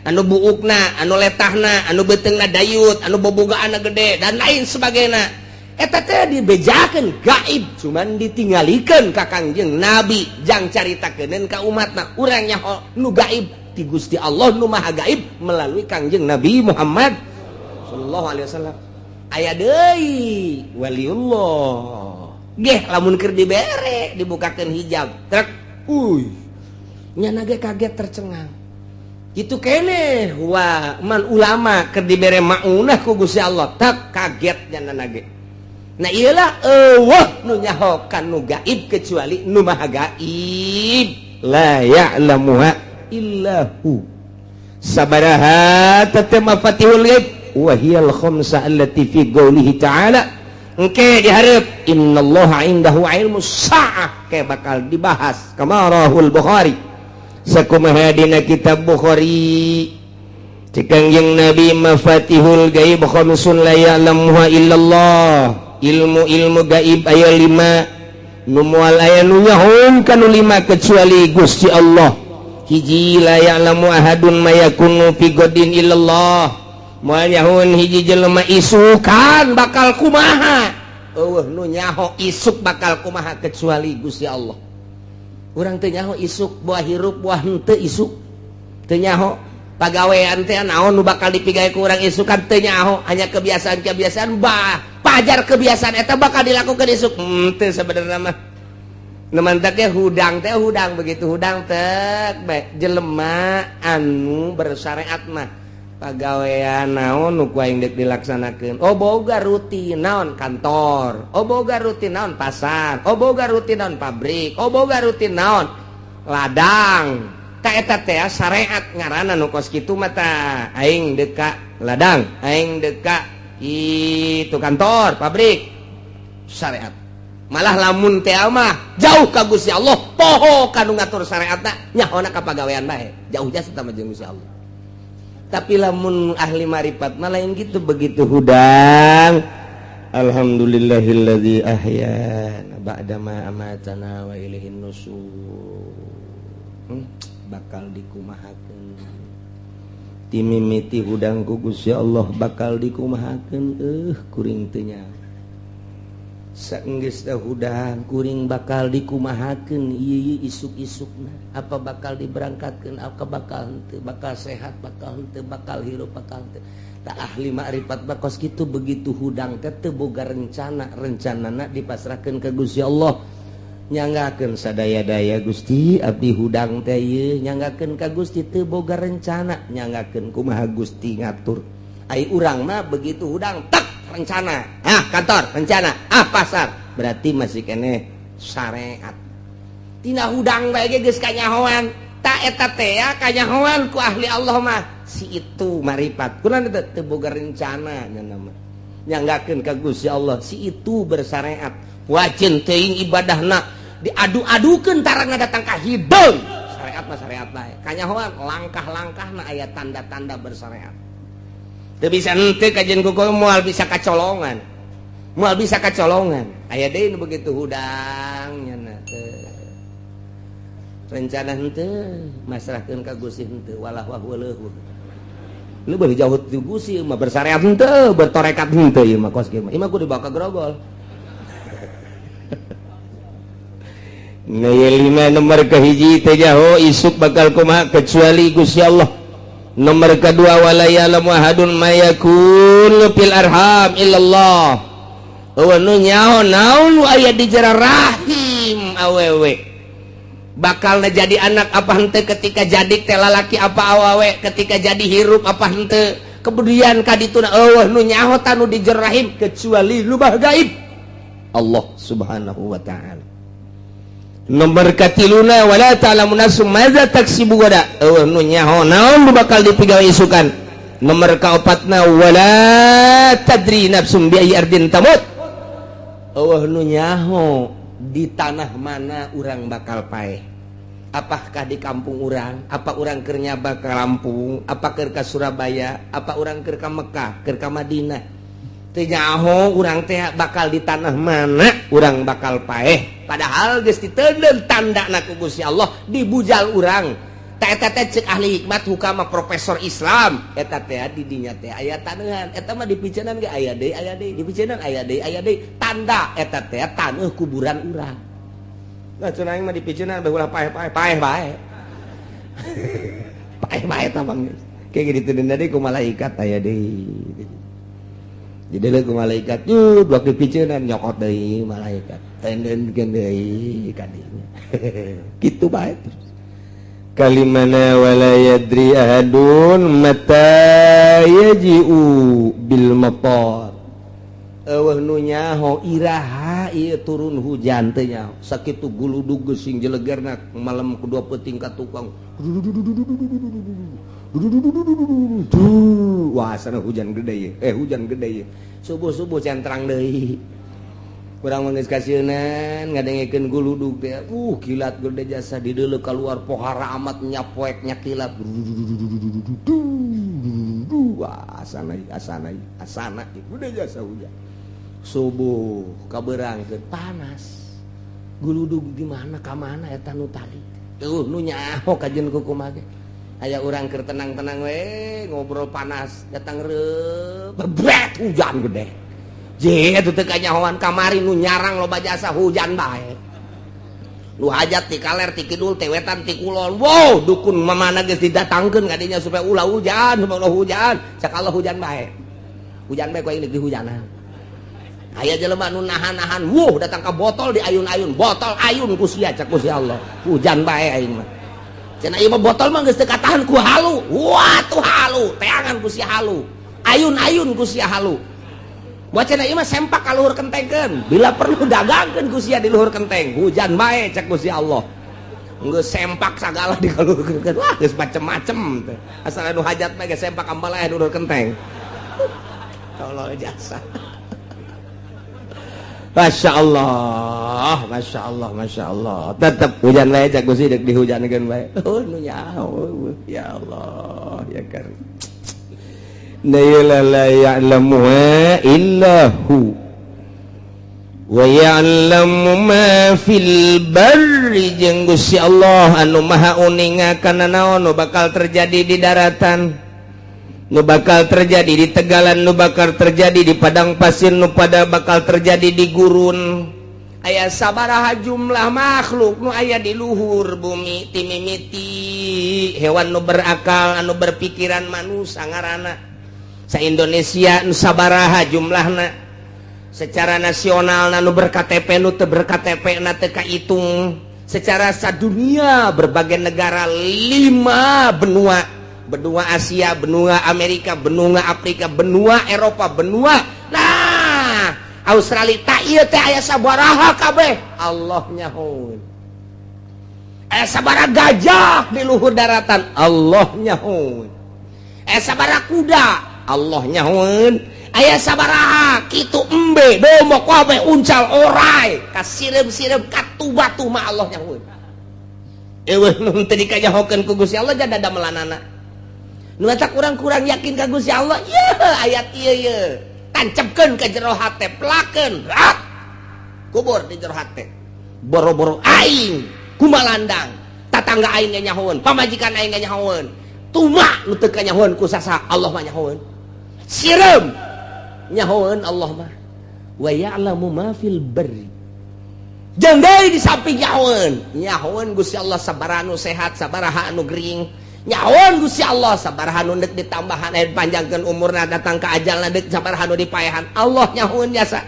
A: anu buukna, anu letahna, anu beuteungna dayut, anu bobogaanna gede dan lain sebagainya. Eta teh dibejakeun gaib cuman ditinggalikeun ka Kangjeng Nabi jang caritakeun ka umatna. Urang nyaho nu gaib ti Gusti Allah nu maha gaib melalui Kangjeng Nabi Muhammad sallallahu alaihi wasallam. Aya deui waliullah geh lamun keur dibere dibukakeun hijab trek uy nyana ge kaget tercengang. Itu keneh wa man ulama keur dibere maunah ku Gusti Allah tak kaget nyana ge. Nah iyalah eueuh nu nyaho kan nu gaib kecuali nu maha gaib. La ya'lamuha illa hu. Sabaraha tatama mafatihul ghaib wa hiyal khamsa allati fi qoulihi ta'ala. Engke dihareup innallaha indahu ilmus saah ke bakal dibahas kama rahul Bukhari. Sakumaha dina kitab Bukhari. Cek Kangjeng Nabi mafatihul gaib khamsun la ya'lamuha illallah. Ilmu-ilmu gaib aya 5 nu moal aya nu nyahoun kanu 5 kecuali Gusti Allah. Hiji la ya'lamu ahadun ma yakunu fi godin illallah. Moal nyahoun hiji jelema isukan bakal kumaha. Eueuh nu nyaho isuk bakal kumaha kecuali Gusti Allah. Urang teu nyaho isuk buah hirup buah henteu isuk. Teu nyaho pagawean teh naon nu bakal dipigawe ku urang isukan teu nyaho, hanya kebiasaan-kebiasaan bah pajar kebiasaan eta bakal dilakukan isuk. Teu sebenarnya mah. Nu mantak ge hudang teh hudang begitu hudang teh bae jelema anu bersyariat mah pagawean naon nu ku aing deuk dilaksanakeun. Oh boga rutin naon kantor, oh boga rutin naon pasar, oh boga rutin naon pabrik, oh boga rutin naon ladang. Ta eta teh syariat ngaranna nu kos kitu mah. Ta aing deka ladang, aing deka itu kantor, pabrik, syariat. Malah lamun teh mah jauh ka Gusti Allah, poho kanu ngatur syariatna, nyahona ka pagawean bae, jauh jasa sama jeung Gusti Allah. Tapi lamun ahli marifat mah lain gitu. Begitu hudang, alhamdulillahilladzi ahyana ba'dama amatana wa ilaihin nusur. Bakal dikumahakeun timimiti hudang ku Gusti Allah, bakal dikumahakeun, kuring teu nyaho. Saenggeus hudang, kuring bakal dikumahakeun ieu isuk-isukna, apa bakal diberangkatkeun, apa bakal henteu, bakal sehat, bakal henteu, bakal hirup, bakal henteu. Tak ahli makrifat bakos gitu, begitu hudang teh teu boga rencana, rencanana dipasrahkeun ke Gusti Allah. Nyanggakeun sadaya-daya, Gusti, abdi hudang teh ieu, nyanggakeun ka Gusti, teu boga rencana, nyanggakeun kumaha Gusti ngatur. Ai urang mah begitu hudang tak rencana, ah kantor rencana, ah pasar, berarti masih keneh syariat. Tina hudang bae ge geus kanyahoan. Tak eta teh ya kanyahoan ku ahli Allah mah, si itu marifat. Kunaon teu teu boga rencana nya mah, nyanggakeun ka Gusti Allah. Si itu bersyariat, wajin teuing ibadahna, diadu-adukeun tarang datang ka hideung. Syariat mah syariat bae, kanyahoan langkah-langkahna aya tanda-tanda bersyariat. Teu bisa henteu kajian kuku, moal bisa kacolongan, moal bisa kacolongan. Aya deui nu begitu hudang nya teu rencana henteu, masrahkeun ka Gusti henteu, walah wah leuhur lu boleh jauh ti Gusti mah, bersyariat henteu, bertorekat henteu. Ieu mah kos kieu mah, ieu mah kudu dibawa ka grogol. Nah, lima, nomor kahiji, teu nyaho isuk bakal kumaha kecuali Gusti Allah. Nomor kedua, wala ya'lamu ahadun ma yakun fil arham illallah. Euweuh nu nyaho naon nu aya di jero rahim awewe, bakal jadi anak apa henteu, ketika jadi teh lalaki apa awewe, ketika jadi hirup apa henteu, kemudian kadituna, euweuh nu nyaho tanu di jero rahim kecuali lubah gaib Allah Subhanahu wa Ta'ala. Nomor katiluna, wala ta'lamu nafsum madza taksibu gada, euweuh nu nyaho naon nu bakal dipigawe isukan. Nomor kaopatna, wala tadri nafsum bi ayyi ardin tamut, euweuh nu nyaho di tanah mana urang bakal paeh, apakah di kampung urang, apa urang keur nyaba ke Lampung, apa keur ka Surabaya, apa urang keur ka Mekah, keur ka Madinah. Teu nyaho urang teh bakal di tanah mana urang bakal paeh, padahal geus diteundeun tandana ku Gusti Allah dibujal urang. Ta eta teh cek ahli hikmat, hukama, profesor Islam, eta teh di dinya teh aya taneuhan. Eta mah dipiceunan ge aya deui, aya deui, dipiceunan aya deui, aya deui, tanda eta teh taneuh kuburan urang. Nah, cenah aing mah dipiceunan bae ulah paeh-paeh, paeh bae, paeh bae. Tah bang, kayak gitu deui ku malaikat, aya deui, jadi ku malaikat yuk waktu dipiceunan, nyokot deui malaikat, tendenkeun deui kadinya, kitu bae terus. Kalimana, wala yadri ahadun mata yaji'u bil matar, euweuh nu nyaho iraha ieu turun hujan, teu nyaho. Sakitu guludug geusing jelegerna malam kedua peuting ka tukang, wah, sana hujan gede ye, eh, hujan gede ye. Subuh-subuh centrang deui. Kurang mah geus kasieunan ngadengekeun guludug teh, kilat gede jasa dideuleu keluar pohara amat nyapoek nya kilat. Wah, asana asana asana gede jasa hujan. Subuh kabeurangkeun panas. Guludug di mana ka mana eta nu tadi? Tuh nu nyaho kajeun kumaha ge. Aya urang keur tenang-tenang we ngobrol, panas, datang reup, bebret hujan gede. Je itu teu kanyahoan kamari nu nyarang loba jasa hujan bae. Nu hajat ti kaler, ti kidul, ti wetan, ti kulon. Wow, dukun mamana geus didatangkeun ka dinya supaya ulah hujan, supaya ulah hujan. Cak Allah hujan bae. Hujan bae ku aing di hujanan. Aya jelema nu nahan-nahan, wuh, datang ka botol diayun-ayun, botol ayun ku sia, cak ku si Allah. Hujan bae aing mah. Cenah ieu mah botol mah geus teu katahan ku halu. Wah, tuh halu, teangan ku sia halu. Ayun-ayun ku sia halu. Buat cenah ieu mah sempak ka luhur kentengkeun. Bila perlu dagangkeun ku sia di luhur kenteng. Hujan bae cak ku si Allah. Geus sempak sagala dikaluhurkeun. Wah, geus macem-macem teh. Asal anu hajat mah geus sempak ambal aya dulur kenteng. Allah jasa. Masya Allah, Masya Allah, Masya Allah. Tetep hujan wae cak Gusti deuk dihujankeun wae. Oh, nu nyaho. Ya Allah, ya Karim. La la ya'lamuha illa hu. Wa ya'lamu ma fil barri, jeung Gusti Allah anu maha uninga kana naon nu bakal terjadi di daratan, nu bakal terjadi di tegalan, nu bakal terjadi di padang pasir, nu pada bakal terjadi di gurun. Aya sabaraha jumlah makhluk nu aya di luhur bumi, timimiti hewan nu berakal, anu berpikiran, manusia ngaranna, sa Indonesia nu sabaraha jumlahna secara nasional, nu ber-KTP, nu teu ber-KTP na teu kahitung, secara sadunia berbagai negara, lima benua, benua Asia, benua Amerika, benua Afrika, benua Eropa, benua nah Australia, tak ieu teh aya sabaraha kabeh Allah nyahoeun. Aya sabaraha gajah di luhur daratan, Allah nyahoeun. Aya sabaraha kuda, Allah nyahoeun. Aya sabaraha kitu embe, domba, kabeh, uncal, orai, ka sireum-sireum, katu batu mah Allah nyahoeun. Eueuh nu teu dikanyahokeun ku Gusti Allah jada damelanana. Nu eta kurang-kurang yakin ka Gusti Allah. Ye ayat ieu ye tancapkeun ka jero hate, pelakeun rat kubur di jero hate. Boro-boro aing kumalandang, tatangga aing ge nyahoeun, pamajikan aing ge nyahoeun, tuma nu teu kanyahoeun ku sasa, Allah mah nyahoeun. Sireum nyahoeun Allah mah. Wa ya'lamu ma fil barri, jeung deui di samping nyahoeun, nyahoeun Gusti Allah sabaraha nu sehat, sabaraha anu gering. Nyahoeun Gusti Allah sabaraha nu deuk ditambahan, aya panjangkeun umurna, datang ka ajalna deuk sabaraha nu dipaehan, Allah nyahoeun jasa.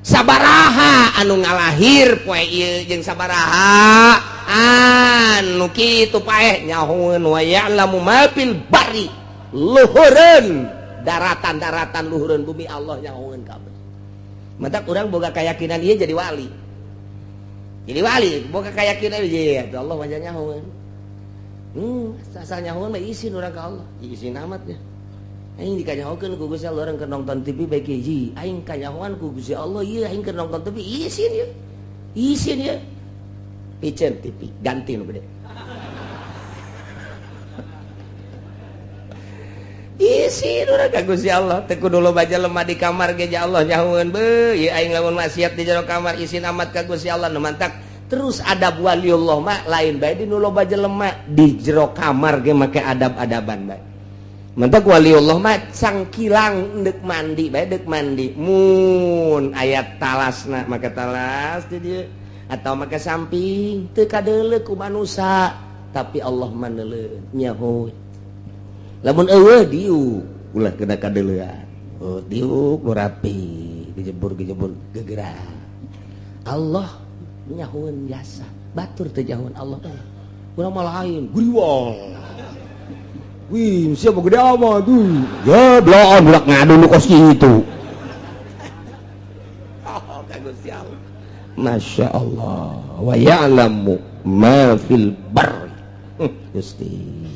A: Sabaraha anu ngalahir poe ieu jeung sabaraha anu kitu paeh, nyahoeun. Wa ya'lamu ma fil barri, luhureun daratan-daratan, luhureun bumi, Allah nyahoeun kabeh. Matak urang boga keyakinan ieu jadi wali, jadi wali boga keyakinan ieu, Allah wajah nyahoeun. Asal nyahoeun mah isin urang ka Allah, isin amat ya. Aing dikanyahokeun ku Gusti Allah, urang keur nonton TV bae hiji, aing kanyahoan ku Gusti Allah ieu, aing keur nonton TV isin ya, isin ya, piceun TV ganti nu gede. Isin urang ka Gusti Allah, teu kudu loba jelema di kamar ge Allah nyahoeun. Beuh, ieu aing lamun maksiat di jero kamar isin amat ka Gusti Allah. Nu mantak terus adab waliullah mah lain bae di nu loba jelema, di jero kamar ge make adab-adaban bae. Mantak waliullah mah cangkilang deuk mandi bae, deuk mandi mun aya talasna make talas di dieu atau make samping, teu kadeuleu ku manusa tapi Allah mah neuleuh, nyaho. Lamun eueuh diuk ulah kena kadeuleuan, oh diuk nu rapi, gejebur-gejebur gegerak, Allah nyahoeun jasa. Batur teu nyahoeun Allah, urang mah lain guriwang. Wih, siapa gede amat tuh? Ya, belaan budak ngadu nu kos kitu. Oh, ka Gusti Allah. Masya Allah. Wa ya'lamu ma fil barri. Gusti.